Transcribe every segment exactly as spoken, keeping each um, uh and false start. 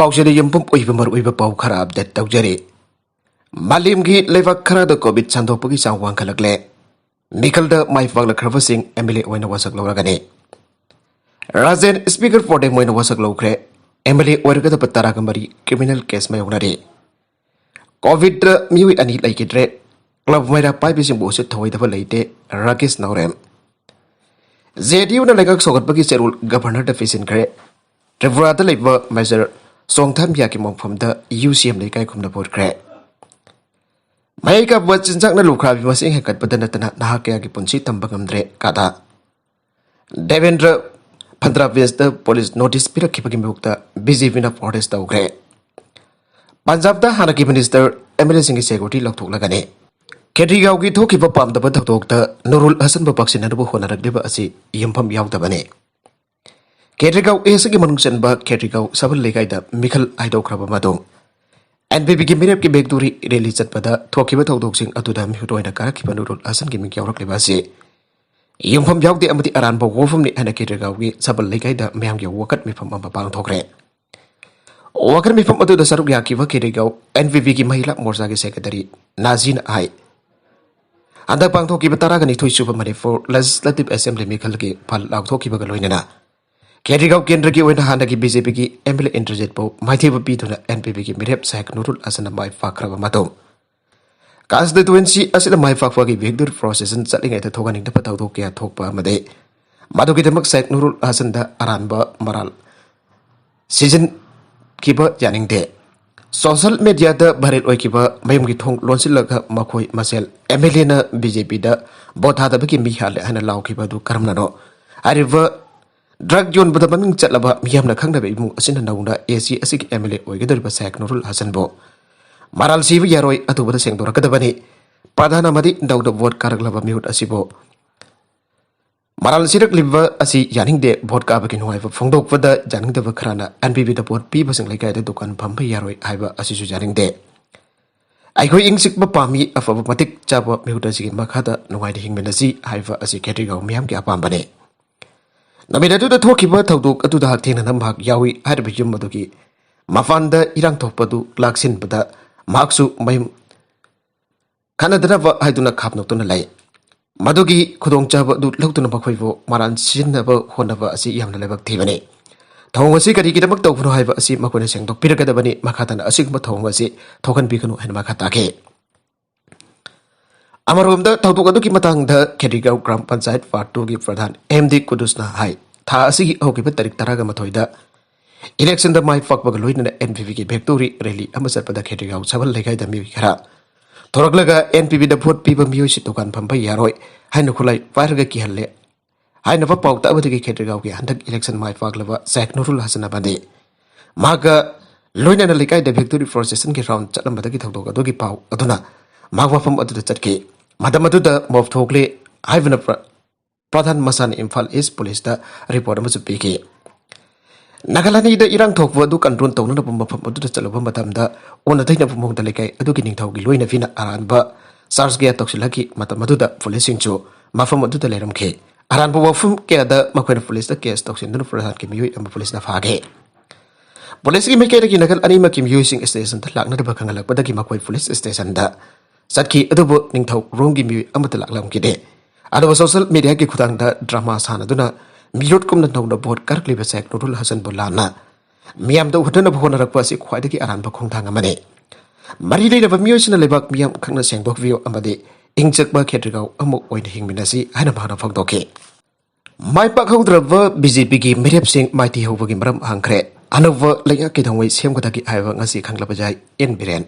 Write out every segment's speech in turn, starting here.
ꯄꯥꯎꯁꯤꯗ ꯌꯨꯝꯐꯝ ꯑꯣꯏꯕ ꯃꯔꯨꯑꯣꯏꯕ ꯄꯥꯎ ꯈꯔ ꯑꯞꯗꯦꯠ ꯇꯧꯖꯔꯤ꯫ ꯃꯥꯂꯦꯝꯒꯤ ꯂꯩꯕꯥꯛ ꯈꯔꯗ ꯀꯣꯚꯤꯗ ꯁꯟꯗꯣꯛꯄꯒꯤ ꯆꯥꯡ ꯋꯥꯡꯈꯠꯂꯛꯂꯦ꯫ ꯃꯤꯈꯜꯗ ꯃꯥꯏ ꯄꯥꯛꯂꯛꯈ꯭ꯔꯕꯁꯤꯡ ꯑꯦꯝ ꯑꯦꯜ ꯑꯦ ꯑꯣꯏꯅ ꯋꯥꯁꯛ ꯂꯧꯔꯒꯅꯤ꯫ ꯔꯥꯖꯦꯟ ꯁ꯭ꯄꯤꯀꯔ ꯄ꯭ꯔꯣꯇꯦꯝ ꯑꯣꯏꯅ ꯋꯥꯁꯛ ꯂꯧꯈ꯭ꯔꯦ꯫ ꯑꯦꯝ ꯑꯦꯜ ꯑꯦ ꯑꯣꯏꯔꯒꯗꯕ ꯇꯔꯥꯒ ꯃꯔꯤ ꯀ꯭ꯔꯤꯃꯤꯅꯦꯜ ꯀꯦꯁ ꯃꯥꯌꯣꯛꯅꯔꯤ꯫ ꯀꯣꯚꯤꯗꯇ ꯃꯤꯑꯣꯏ ꯑꯅꯤ ꯂꯩꯈꯤꯗ꯭ꯔꯦ꯫ ꯀ꯭ꯂꯕ ꯃꯩꯔꯥ ꯄꯥꯏꯕꯁꯤꯡꯕꯨ ꯎꯁꯤꯠ ꯊꯑꯣꯏꯗꯕ ꯂꯩꯇꯦ, ꯔꯥꯀꯦꯁ ꯅꯥꯎꯔꯦꯝ꯫ ꯖꯦ ꯑꯦꯟ ꯌꯨꯅ ꯂꯩꯉꯥꯛ ꯁꯧꯒꯠꯄꯒꯤ ꯆꯦꯔꯣꯜ ꯒꯚꯔꯅꯔꯗ ꯄꯤꯁꯤꯟꯈ꯭ꯔꯦ꯫ ꯇ꯭ꯔꯤꯄꯨꯔꯥꯗ ꯂꯩꯕ ꯃꯦꯖꯔ ꯆꯣꯡꯊꯥꯝꯕꯤꯌꯥꯒꯤ ꯃꯣꯡꯐꯝꯗ ꯌꯨ ꯁꯤ ꯑꯦꯝ ꯂꯩꯀꯥꯏ ꯈꯨꯝꯅ ꯄꯨꯠꯈ꯭ꯔꯦ꯫ ꯃꯌꯥꯏ ꯀꯥꯕ ꯆꯤꯟꯖꯥꯛꯅ ꯂꯨꯈ꯭ꯔꯥꯕꯤ ꯃꯁꯤꯡ ꯍꯦꯟꯒꯠꯄꯗ ꯅꯠꯇꯅ ꯅꯍꯥ ꯀꯌꯥꯒꯤ ꯄꯨꯟꯁꯤ ꯇꯝꯕ ꯉꯝꯗ꯭ꯔꯦ ꯀꯥꯗꯥ꯫ ꯗꯦꯕꯦꯟꯗ꯭ꯔ ꯐꯟꯗ꯭ꯔꯥꯕꯤꯁꯇ ꯄꯨꯂꯤꯁ ꯅꯣꯇꯤꯁ ꯄꯤꯔꯛꯈꯤꯕꯒꯤ ꯃꯥꯌꯣꯛꯇ ꯕꯤ ꯖꯦ ꯄꯤꯅ ꯄ꯭ꯔꯣꯇꯦꯁ ꯇꯧꯈ꯭ꯔꯦ꯫ ꯄꯟꯖꯥꯕꯇ ꯍꯥꯟꯅꯒꯤ ꯃꯤꯅꯤꯁꯇꯔ ꯑꯦꯝ ꯑꯦꯜ ꯑꯦꯁꯤꯡꯒꯤ ꯁꯦꯀ꯭ꯌꯨꯔꯤꯇꯤ ꯂꯧꯊꯣꯛꯂꯒꯅꯤ꯫ ꯈꯦꯇ꯭ꯔꯤꯒꯥꯎꯒꯤ ꯊꯣꯛꯈꯤꯕ ꯄꯥꯝꯗꯕ ꯊꯧꯗꯣꯛꯇ ꯅꯨꯔꯨꯜ ꯍꯁꯟꯕꯨ ꯄꯥꯛꯁꯤꯟꯅꯅꯕ ꯍꯣꯠꯅꯔꯛꯂꯤꯕ ꯑꯁꯤ ꯌꯨꯝꯐꯝ ꯌꯥꯎꯗꯕꯅꯤ꯫ ꯈꯦꯇ꯭ꯔꯤꯒꯥꯎ ꯑꯦꯁꯤꯒꯤ ꯃꯅꯨꯡ ꯆꯟꯕ ꯈꯦꯇ꯭ꯔꯤꯒꯥꯎ ꯁꯕꯜ ꯂꯩꯀꯥꯏꯗ ꯃꯤꯈꯜ ꯍꯥꯏꯗꯣꯛꯈ꯭ꯔꯕ ꯃꯇꯨꯡ, ꯑꯦꯟ ꯄꯤ ꯄꯤꯒꯤ ꯃꯤꯔꯦꯞꯀꯤ ꯕꯦꯛꯇꯨꯔꯤ ꯔꯦꯂꯤ ꯆꯠꯄꯗ ꯊꯣꯛꯈꯤꯕ ꯊꯧꯗꯣꯛꯁꯤꯡ ꯑꯗꯨꯗ ꯃꯤꯍꯨꯠ ꯑꯣꯏꯅ ꯀꯥꯔꯛꯈꯤꯕ ꯅꯨꯔꯨꯜ ꯍꯁꯟꯒꯤ ꯃꯤꯡ ꯌꯥꯎꯔꯛꯂꯤꯕ ꯑꯁꯤ ꯌꯨꯝꯐꯝ ꯌꯥꯎꯗꯦ ꯑꯃꯗꯤ ꯑꯔꯥꯟꯕ ꯋꯥꯐꯝꯅꯤ ꯍꯥꯏꯅ ꯈꯦꯇ꯭ꯔꯤꯒꯥꯎꯒꯤ ꯁꯕꯜ ꯂꯩꯀꯥꯏꯗ ꯃꯤꯌꯥꯝꯒꯤ ꯋꯥꯀꯠ ꯃꯤꯐꯝ ꯑꯃ ꯄꯥꯡꯊꯣꯛꯈ꯭ꯔꯦ꯫ ꯋꯥꯀꯠ ꯃꯤꯐꯝ ꯑꯗꯨꯗ ꯁꯔꯨꯛ ꯌꯥꯈꯤꯕ ꯈꯦꯇ꯭ꯔꯤꯒꯥꯎ ꯑꯦꯟ ꯄꯤ ꯄꯤꯒꯤ ꯃꯍꯤꯂꯥ ꯃꯣꯔꯆꯥꯒꯤ ꯁꯦꯀ꯭ꯔꯦꯇꯔꯤ ꯅꯥꯖꯤꯅ ꯍꯥꯏ, ꯍꯟꯗꯛ ꯄꯥꯡꯊꯣꯛꯈꯤꯕ ꯇꯔꯥꯒ ꯅꯤꯊꯣꯏ ꯁꯨꯕ ꯃꯅꯤꯄꯨꯔ ꯂꯦꯖꯤꯁꯂꯦꯇꯤꯚ ꯑꯦꯁꯦꯝꯕ꯭ꯂꯤ ꯃꯤꯈꯜꯒꯤ ꯐꯜ ꯂꯥꯎꯊꯣꯛꯈꯤꯕꯒ ꯂꯣꯏꯅꯅ ꯈꯦꯇ꯭ꯔꯤꯒꯥꯎ ꯀꯦꯟꯗ꯭ꯔꯒꯤ ꯑꯣꯏꯅ ꯍꯥꯟꯅꯒꯤ ꯕꯤ ꯖꯦ ꯄꯤꯒꯤ ꯑꯦꯝ ꯑꯦꯜ ꯑꯦ ꯏꯟꯗ꯭ꯔꯖꯤꯠꯄꯨ ꯃꯥꯏꯊꯤꯕ ꯄꯤꯗꯨꯅ ꯑꯦꯟ ꯄꯤ ꯄꯤꯒꯤ ꯃꯤꯔꯦꯞ ꯁꯥꯍꯦꯛ ꯅꯨꯔꯨꯜ ꯍꯁꯟꯅ ꯃꯥꯏ ꯄꯥꯛꯈ꯭ꯔꯕ ꯃꯇꯨꯡ, ꯀꯟꯁꯇꯤꯇ꯭ꯋꯦꯟꯁꯤ ꯑꯁꯤꯗ ꯃꯥꯏ ꯄꯥꯛꯄꯒꯤ ꯚꯤꯛꯇꯣꯔꯤ ꯄ꯭ꯔꯣꯁꯦꯁꯟ ꯆꯠꯂꯤꯉꯩꯗ ꯊꯣꯛꯍꯟꯅꯤꯡꯗꯕ ꯊꯧꯗꯣꯛ ꯀꯌꯥ ꯊꯣꯛꯄ ꯑꯃꯗꯤ ꯃꯗꯨꯒꯤꯗꯃꯛ ꯁꯥꯍꯦꯛ ꯅꯨꯔꯨꯜ ꯍꯁꯟꯗ ꯑꯔꯥꯟꯕ ꯃꯔꯥꯜ ꯁꯤꯖꯤꯟꯈꯤꯕ ꯌꯥꯅꯤꯡꯗꯦ꯫ ꯁꯣꯁꯤꯌꯦꯜ ꯃꯦꯗꯤꯌꯥꯗ ꯚꯥꯏꯔꯦꯜ ꯑꯣꯏꯈꯤꯕ ꯃꯌꯨꯝꯒꯤ ꯊꯣꯡ ꯂꯣꯟꯁꯤꯜꯂꯒ ꯃꯈꯣꯏ ꯃꯁꯦꯜ ꯑꯦꯝ ꯑꯦꯜ ꯑꯦꯅ ꯕꯤ ꯖꯦ ꯄꯤꯗ ꯚꯣꯠ ꯊꯥꯗꯕꯒꯤ ꯃꯤ ꯍꯥꯠꯂꯦ ꯍꯥꯏꯅ ꯂꯥꯎꯈꯤꯕ ꯑꯗꯨ ꯀꯔꯝꯅꯅꯣ? ꯍꯥꯏꯔꯤꯕ ꯗ꯭ꯔꯒ ꯌꯣꯟꯕꯗ ꯃꯃꯤꯡ ꯆꯠꯂꯕ ꯃꯤꯌꯥꯝꯅ ꯈꯪꯅꯕ ꯏꯃꯨꯡ ꯑꯁꯤꯅ ꯅꯧꯅ ꯑꯦ ꯁꯤ ꯑꯁꯤꯒꯤ ꯑꯦꯝ ꯑꯦꯜ ꯑꯦ ꯑꯣꯏꯒꯗꯧꯔꯤꯕ ꯁꯥꯍꯦꯛ ꯅꯨꯔꯨꯜ ꯍꯁꯟꯕꯨ ꯃꯔꯥꯜ ꯁꯤꯕ ꯌꯥꯔꯣꯏ, ꯑꯊꯨꯕꯗ ꯁꯦꯡꯗꯣꯔꯛꯀꯗꯕꯅꯤ꯫ ꯄ꯭ꯔꯙꯥꯟ ꯑꯃꯗꯤ ꯅꯧꯅ ꯚꯣꯠ ꯀꯥꯔꯛꯂꯕ ꯃꯤꯍꯨꯠ ꯑꯁꯤꯕꯨ ꯃꯔꯥꯜ ꯁꯤꯔꯛꯂꯤꯕ ꯑꯁꯤ ꯌꯥꯅꯤꯡꯗꯦ꯫ ꯚꯣꯠ ꯀꯥꯕꯒꯤ ꯅꯨꯡꯉꯥꯏꯕ ꯐꯣꯡꯗꯣꯛꯄꯗ ꯌꯥꯅꯤꯡꯗꯕ ꯈꯔꯅ ꯑꯦꯟ ꯄꯤ ꯄꯤꯗ ꯚꯣꯠ ꯄꯤꯕꯁꯤꯡ ꯂꯩꯀꯥꯏꯗ ꯗꯨꯀꯥꯟ ꯐꯝꯕ ꯌꯥꯔꯣꯏ ꯍꯥꯏꯕ ꯑꯁꯤꯁꯨ ꯌꯥꯅꯤꯡꯗꯦ꯫ ꯑꯩꯈꯣꯏ ꯏꯪ ꯆꯤꯛꯄ ꯄꯥꯝꯃꯤ, ꯑꯐꯕ ꯃꯇꯤꯛ ꯆꯥꯕ ꯃꯤꯍꯨꯠ ꯑꯁꯤꯒꯤ ꯃꯈꯥꯗ ꯅꯨꯡꯉꯥꯏꯅ ꯍꯤꯡꯃꯤꯟꯅꯁꯤ ꯍꯥꯏꯕ ꯑꯁꯤ ꯈꯦꯇ꯭ꯔꯤꯒꯥꯎ ꯃꯤꯌꯥꯝꯒꯤ ꯑꯄꯥꯝꯕꯅꯤ꯫ ꯅꯨꯃꯤꯠ ꯑꯗꯨꯗ ꯊꯣꯛꯈꯤꯕ ꯊꯧꯗꯣꯛ ꯑꯗꯨꯗ ꯍꯛꯊꯦꯡꯅꯅ ꯃꯍꯥꯛ ꯌꯥꯎꯏ ꯍꯥꯏꯔꯤꯕ ꯌꯨꯝ ꯑꯗꯨꯒꯤ ꯃꯄꯥꯟꯗ ꯏꯔꯥꯡ ꯊꯣꯛꯄꯗꯨ ꯂꯥꯛꯁꯤꯟꯕꯗ ꯃꯍꯥꯛꯁꯨ ꯃꯌꯨꯝ ꯈꯠꯅꯗꯅꯕ ꯍꯥꯏꯗꯨꯅ ꯈꯥꯝꯗꯣꯛꯇꯨꯅ ꯂꯩ꯫ ꯃꯗꯨꯒꯤ ꯈꯨꯗꯣꯡꯆꯥꯕ ꯑꯗꯨ ꯂꯧꯗꯨꯅ ꯃꯈꯣꯏꯕꯨ ꯃꯔꯥꯟ ꯁꯤꯖꯤꯟꯅꯕ ꯍꯣꯠꯅꯕ ꯑꯁꯤ ꯌꯥꯝꯅ ꯂꯥꯏꯕꯛ ꯊꯤꯕꯅꯤ꯫ ꯊꯧꯑꯣꯡ ꯑꯁꯤ ꯀꯔꯤꯒꯤꯗꯃꯛ ꯇꯧꯕꯅꯣ ꯍꯥꯏꯕ ꯑꯁꯤ ꯃꯈꯣꯏꯅ ꯁꯦꯡꯗꯣꯛꯄꯤꯔꯒꯗꯕꯅꯤ꯫ ꯃꯈꯥ ꯇꯥꯅ ꯑꯁꯤꯒꯨꯝꯕ ꯊꯧꯑꯣꯡ ꯑꯁꯤ ꯊꯣꯛꯍꯟꯕꯤꯒꯅꯨ ꯍꯥꯏꯅ ꯃꯈꯥ ꯇꯥꯈꯤ꯫ ꯑꯃꯔꯣꯝꯗ ꯊꯧꯗꯣꯛ ꯑꯗꯨꯒꯤ ꯃꯇꯥꯡꯗ ꯈꯦꯇ꯭ꯔꯤꯒꯥꯎ ꯒ꯭ꯔꯥꯝ ꯄꯟꯆꯥꯌꯠ ꯋꯥꯔꯗ ꯇꯨꯒꯤ ꯄ꯭ꯔꯙꯥꯟ ꯑꯦꯝ ꯗꯤ ꯀꯨꯗꯨꯁꯅ ꯍꯥꯏ, ꯊꯥ ꯑꯁꯤꯒꯤ ꯍꯧꯈꯤꯕ ꯇꯥꯔꯤꯛ ꯇꯔꯥꯒ ꯃꯥꯊꯣꯏꯗ ꯏꯂꯦꯛꯁꯟꯗ ꯃꯥꯏ ꯄꯥꯛꯄꯒ ꯂꯣꯏꯅꯅ ꯑꯦꯟ ꯄꯤ ꯄꯤꯒꯤ ꯚꯤꯛꯇꯣꯔꯤ ꯔꯦꯂꯤ ꯑꯃ ꯆꯠꯄꯗ ꯈꯦꯇ꯭ꯔꯤꯒꯥꯎ ꯁꯕꯜ ꯂꯩꯀꯥꯏꯗ ꯃꯤꯑꯣꯏ ꯈꯔ ꯊꯣꯔꯛꯂꯒ ꯑꯦꯟ ꯄꯤ ꯄꯤꯗ ꯚꯣꯠ ꯄꯤꯕ ꯃꯤꯑꯣꯏꯁꯤ ꯗꯨꯀꯥꯟ ꯐꯝꯕ ꯌꯥꯔꯣꯏ ꯍꯥꯏꯅ ꯈꯨꯠꯂꯥꯏ ꯄꯥꯏꯔꯒ ꯀꯤꯍꯜꯂꯦ ꯍꯥꯏꯅꯕ ꯄꯥꯎ ꯇꯥꯕꯗꯒꯤ ꯈꯦꯇ꯭ꯔꯤꯒꯥꯎꯒꯤ ꯍꯟꯗꯛ ꯏꯂꯦꯛꯁꯟ ꯃꯥꯏ ꯄꯥꯛꯂꯕ ꯁꯦꯛ ꯅꯨꯔꯨꯜ ꯍꯁꯟ ꯑꯃꯗꯤ ꯃꯍꯥꯛꯀ ꯂꯣꯏꯅꯅ ꯂꯩꯀꯥꯏꯗ ꯚꯤꯛꯇꯣꯔꯤ ꯄ꯭ꯔꯣꯁꯦꯁꯟꯒꯤ ꯔꯥꯎꯟ ꯆꯠꯂꯝꯕꯗꯒꯤ ꯊꯧꯗꯣꯛ ꯑꯗꯨꯒꯤ ꯄꯥꯎ ꯑꯗꯨꯅ ꯃꯍꯥꯛ ꯃꯐꯝ ꯑꯗꯨꯗ ꯆꯠꯈꯤ꯫ ꯃꯇꯝ ꯑꯗꯨꯗ ꯃꯣꯞ ꯊꯣꯛꯂꯦ ꯍꯥꯏꯕꯅ ꯄ꯭ꯔ-, ꯄ꯭ꯔꯙꯥꯟ ꯃꯁꯥꯅ ꯏꯝꯐꯥꯜ ꯏꯁ ꯄꯨꯂꯤꯁꯇ ꯔꯤꯄꯣꯔꯠ ꯑꯃꯁꯨ ꯄꯤꯈꯤ꯫ ꯅꯥꯒꯥꯂꯥꯟꯗ ꯏꯔꯥꯡ ꯊꯣꯛꯄ ꯑꯗꯨ ꯀꯟꯇ꯭ꯔꯣꯜ ꯇꯧꯅꯅꯕ ꯃꯐꯝ ꯑꯗꯨꯗ ꯆꯠꯂꯨꯕ ꯃꯇꯝꯗ ꯑꯣꯟꯅ ꯇꯩꯅꯕ ꯃꯑꯣꯡꯗ ꯂꯩꯀꯥꯏ ꯑꯗꯨꯒꯤ ꯅꯤꯡꯊꯧꯒꯤ ꯂꯣꯏꯅꯕꯤꯅ ꯑꯔꯥꯟꯕ ꯆꯥꯔꯖ ꯀꯌꯥ ꯇꯧꯁꯤꯜꯂꯛꯈꯤ꯫ ꯃꯇꯝ ꯑꯗꯨꯗ ꯄꯨꯂꯤꯁꯁꯤꯡꯁꯨ ꯃꯐꯝ ꯑꯗꯨꯗ ꯂꯩꯔꯝꯈꯤ꯫ ꯑꯔꯥꯟꯕ ꯋꯥꯐꯝ ꯀꯌꯥꯗ ꯃꯈꯣꯏꯅ ꯄꯨꯂꯤꯁꯇ ꯀꯦꯁ ꯇꯧꯁꯤꯟꯗꯨꯅ ꯄ꯭ꯔꯙꯥꯟꯒꯤ ꯃꯤꯑꯣꯏ ꯑꯃ ꯄꯨꯂꯤꯁꯅ ꯐꯥꯈꯤ꯫ ꯄꯨꯂꯤꯁꯀꯤ ꯃꯥꯏꯀꯩꯗꯒꯤ ꯅꯥꯀꯜ ꯑꯅꯤꯃꯛꯀꯤ ꯃꯤꯑꯣꯏꯁꯤꯡ ꯁ꯭ꯇꯦꯁꯟꯗ ꯂꯥꯛꯅꯗꯕ ꯈꯪꯍꯜꯂꯛꯄꯗꯒꯤ ꯃꯈꯣꯏ ꯄꯨꯂꯤꯁ ꯁ꯭ꯇꯦꯁꯟꯗ ꯆꯠꯈꯤ꯫ ꯑꯗꯨꯕꯨ ꯅꯤꯡꯊꯧ ꯔꯣꯝꯒꯤ ꯃꯤꯑꯣꯏ ꯑꯃꯠꯇ ꯂꯥꯛꯂꯝꯈꯤꯗꯦ꯫ ꯑꯗꯨꯕꯨ ꯁꯣꯁꯤꯌꯦꯜ ꯃꯤꯗꯤꯌꯥꯒꯤ ꯈꯨꯠꯊꯥꯡꯗ ꯗ꯭ꯔꯃꯥ ꯁꯥꯟꯅꯗꯨꯅ ꯃꯤꯔꯣꯠꯀꯨꯝꯅ ꯅꯧꯅ ꯚꯣꯠ ꯀꯥꯔꯛꯂꯤꯕ ꯁꯦꯛ ꯅꯨꯔꯨꯜ ꯍꯁꯟꯕꯨ ꯂꯥꯟꯅ ꯃꯤꯌꯥꯝꯗ ꯎꯍꯟꯅꯕ ꯍꯣꯠꯅꯔꯛꯄ ꯑꯁꯤ ꯈ꯭ꯋꯥꯏꯗꯒꯤ ꯑꯔꯥꯟꯕ ꯈꯣꯡꯊꯥꯡ ꯑꯃꯅꯤ꯫ ꯃꯔꯤ ꯂꯩꯅꯕ ꯃꯤꯑꯣꯏꯁꯤꯡꯅ ꯂꯩꯕꯥꯛ ꯃꯤꯌꯥꯝ ꯈꯪꯅ ꯁꯦꯡꯗꯣꯛꯄꯤꯌꯨ ꯑꯃꯗꯤ ꯏꯪ ꯆꯤꯛꯄ ꯈꯦꯇ꯭ꯔꯤꯒꯥꯎ ꯑꯃ ꯑꯣꯏꯅ ꯍꯤꯡꯃꯤꯟꯅꯁꯤ ꯍꯥꯏꯅ ꯃꯍꯥꯛꯅ ꯐꯣꯡꯗꯣꯛꯈꯤ꯫ ꯃꯥꯏ ꯄꯥꯛꯍꯧꯗ꯭ꯔꯕ ꯕꯤ ꯖꯦ ꯄꯤꯒꯤ ꯃꯤꯔꯦꯞꯁꯤꯡ ꯃꯥꯏꯊꯤ ꯍꯧꯕꯒꯤ ꯃꯔꯝ ꯍꯪꯈ꯭ꯔꯦ꯫ ꯑꯅꯧꯕ ꯂꯩꯉꯥꯛ ꯀꯩꯗꯧꯉꯩ ꯁꯦꯝꯒꯗꯒꯦ ꯍꯥꯏꯕ ꯉꯁꯤ ꯈꯪꯂꯕ ꯌꯥꯏ꯫ ꯑꯦꯟ ꯕꯤꯔꯦꯟ꯫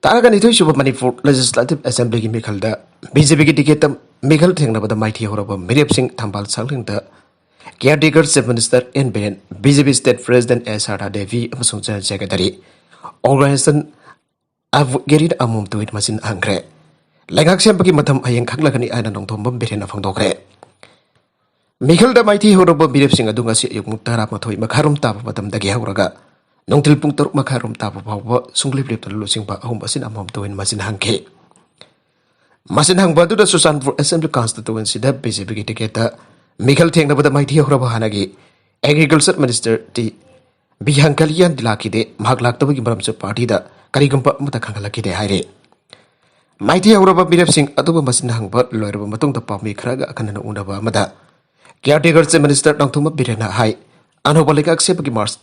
ꯇꯔꯥꯒ ꯅꯤꯊꯣꯏ ꯁꯨꯕ ꯃꯅꯤꯄꯨꯔ ꯂꯦꯖꯤꯁꯂꯦꯇꯤꯚ ꯑꯦꯁꯦꯝꯕ꯭ꯂꯤꯒꯤ ꯃꯤꯈꯜꯗ ꯕꯤ ꯖꯦ ꯄꯤꯒꯤ ꯇꯤꯀꯦꯠꯇ ꯃꯤꯈꯜ ꯊꯦꯡꯅꯕꯗ ꯃꯥꯏꯊꯤ ꯍꯧꯔꯕ ꯃꯤꯔꯦꯞꯁꯤꯡ ꯊꯝꯕꯥꯜ ꯁꯪꯂꯦꯟꯗ caretaker chief minister N Biren, B J P state president S Sharda Devi ꯑꯃꯁꯨꯡ ꯖꯦꯅꯔꯦꯜ ꯁꯦꯀ꯭ꯔꯦꯇꯔꯤ ꯑꯣꯔꯒꯅꯥꯏꯖꯦꯁꯟ ꯑꯦꯗꯚꯣꯀꯦꯠ ꯑꯃꯣꯝ ꯇꯨꯋꯤꯠ ꯃꯁꯤꯅ ꯍꯪꯈ꯭ꯔꯦ꯫ ꯂꯩꯉꯥꯛ ꯁꯦꯝꯕꯒꯤ ꯃꯇꯝ ꯍꯌꯦꯡ ꯈꯪꯂꯒꯅꯤ ꯍꯥꯏꯅ ꯅꯣꯡꯊꯣꯝꯕꯝ ꯕꯤꯔꯦꯟꯅ ꯐꯣꯡꯗꯣꯛꯈ꯭ꯔꯦ꯫ ꯃꯤꯈꯜꯗ ꯃꯥꯏꯊꯤ ꯍꯧꯔꯕ ꯃꯤꯔꯦꯞꯁꯤꯡ ꯑꯗꯨ ꯉꯁꯤ ꯑꯌꯨꯛ ꯄꯨꯡ ꯇꯔꯥꯃꯥꯊꯣꯏ ꯃꯈꯥꯏꯔꯣꯝ ꯇꯥꯕ ꯃꯇꯝꯗꯒꯤ ꯍꯧꯔꯒ ꯅꯨꯡꯊꯤꯜ ꯄꯨꯡ ꯇꯔꯨꯛ ꯃꯈꯥꯏꯔꯣꯝ ꯇꯥꯕ ꯐꯥꯎꯕ ꯁꯨꯡꯂꯦꯞ ꯂꯦꯞꯇꯅ ꯂꯨꯆꯤꯡꯕ ꯑꯍꯨꯝ ꯑꯁꯤꯅ ꯑꯃꯃꯝ ꯇꯧꯋꯤꯟ ꯃꯁꯤꯅ ꯍꯪꯈꯤ꯫ ꯃꯁꯤꯅ ꯍꯪꯕ ꯑꯗꯨꯗ ꯆꯨꯔꯆꯥꯟꯄꯨꯔ ꯑꯦꯁꯦꯝꯕ꯭ꯂꯤ ꯀꯟꯁꯇꯤꯇ꯭ꯋꯦꯟꯁꯤꯗ ꯕꯤ ꯖꯦ ꯄꯤꯒꯤ ꯇꯤꯀꯦꯠꯇ ꯃꯤꯈꯜ ꯊꯦꯡꯅꯕꯗ ꯃꯥꯏꯊꯤ ꯍꯧꯔꯕ ꯍꯥꯟꯅꯒꯤ ꯑꯦꯒ꯭ꯔꯤꯀꯜꯆꯔ ꯃꯤꯅꯤꯁꯇꯔ ꯇꯤ ꯕꯤꯍꯪ ꯀꯂꯤꯌꯥꯟꯗꯤ ꯂꯥꯛꯈꯤꯗꯦ꯫ ꯃꯍꯥꯛ ꯂꯥꯛꯇꯕꯒꯤ ꯃꯔꯝꯁꯨ ꯄꯥꯔꯇꯤꯗ ꯀꯔꯤꯒꯨꯝꯕ ꯑꯃꯠꯇ ꯈꯪꯍꯜꯂꯛꯈꯤꯗꯦ ꯍꯥꯏꯔꯤ꯫ ꯃꯥꯏꯊꯤ ꯍꯧꯔꯕ ꯃꯤꯔꯦꯞꯁꯤꯡ ꯑꯗꯨꯕꯨ ꯃꯁꯤꯟ ꯍꯪꯕ ꯂꯣꯏꯔꯕ ꯃꯇꯨꯡꯗ ꯄꯥꯎꯃꯤ ꯈꯔꯒ ꯑꯈꯟꯅꯅ ꯎꯅꯕ ꯑꯃꯗ ꯀꯤꯌꯥꯔꯇꯦꯀꯔ ꯆꯤꯐ ꯃꯤꯅꯤꯁꯇꯔ ꯅꯣꯡꯊꯣꯝꯕꯝ ꯕꯤꯔꯦꯟꯅ ꯍꯥꯏ, ꯑꯅꯧꯕ ꯂꯩꯉꯥꯛ ꯁꯦꯝꯕꯒꯤ ꯃꯥꯔꯆ,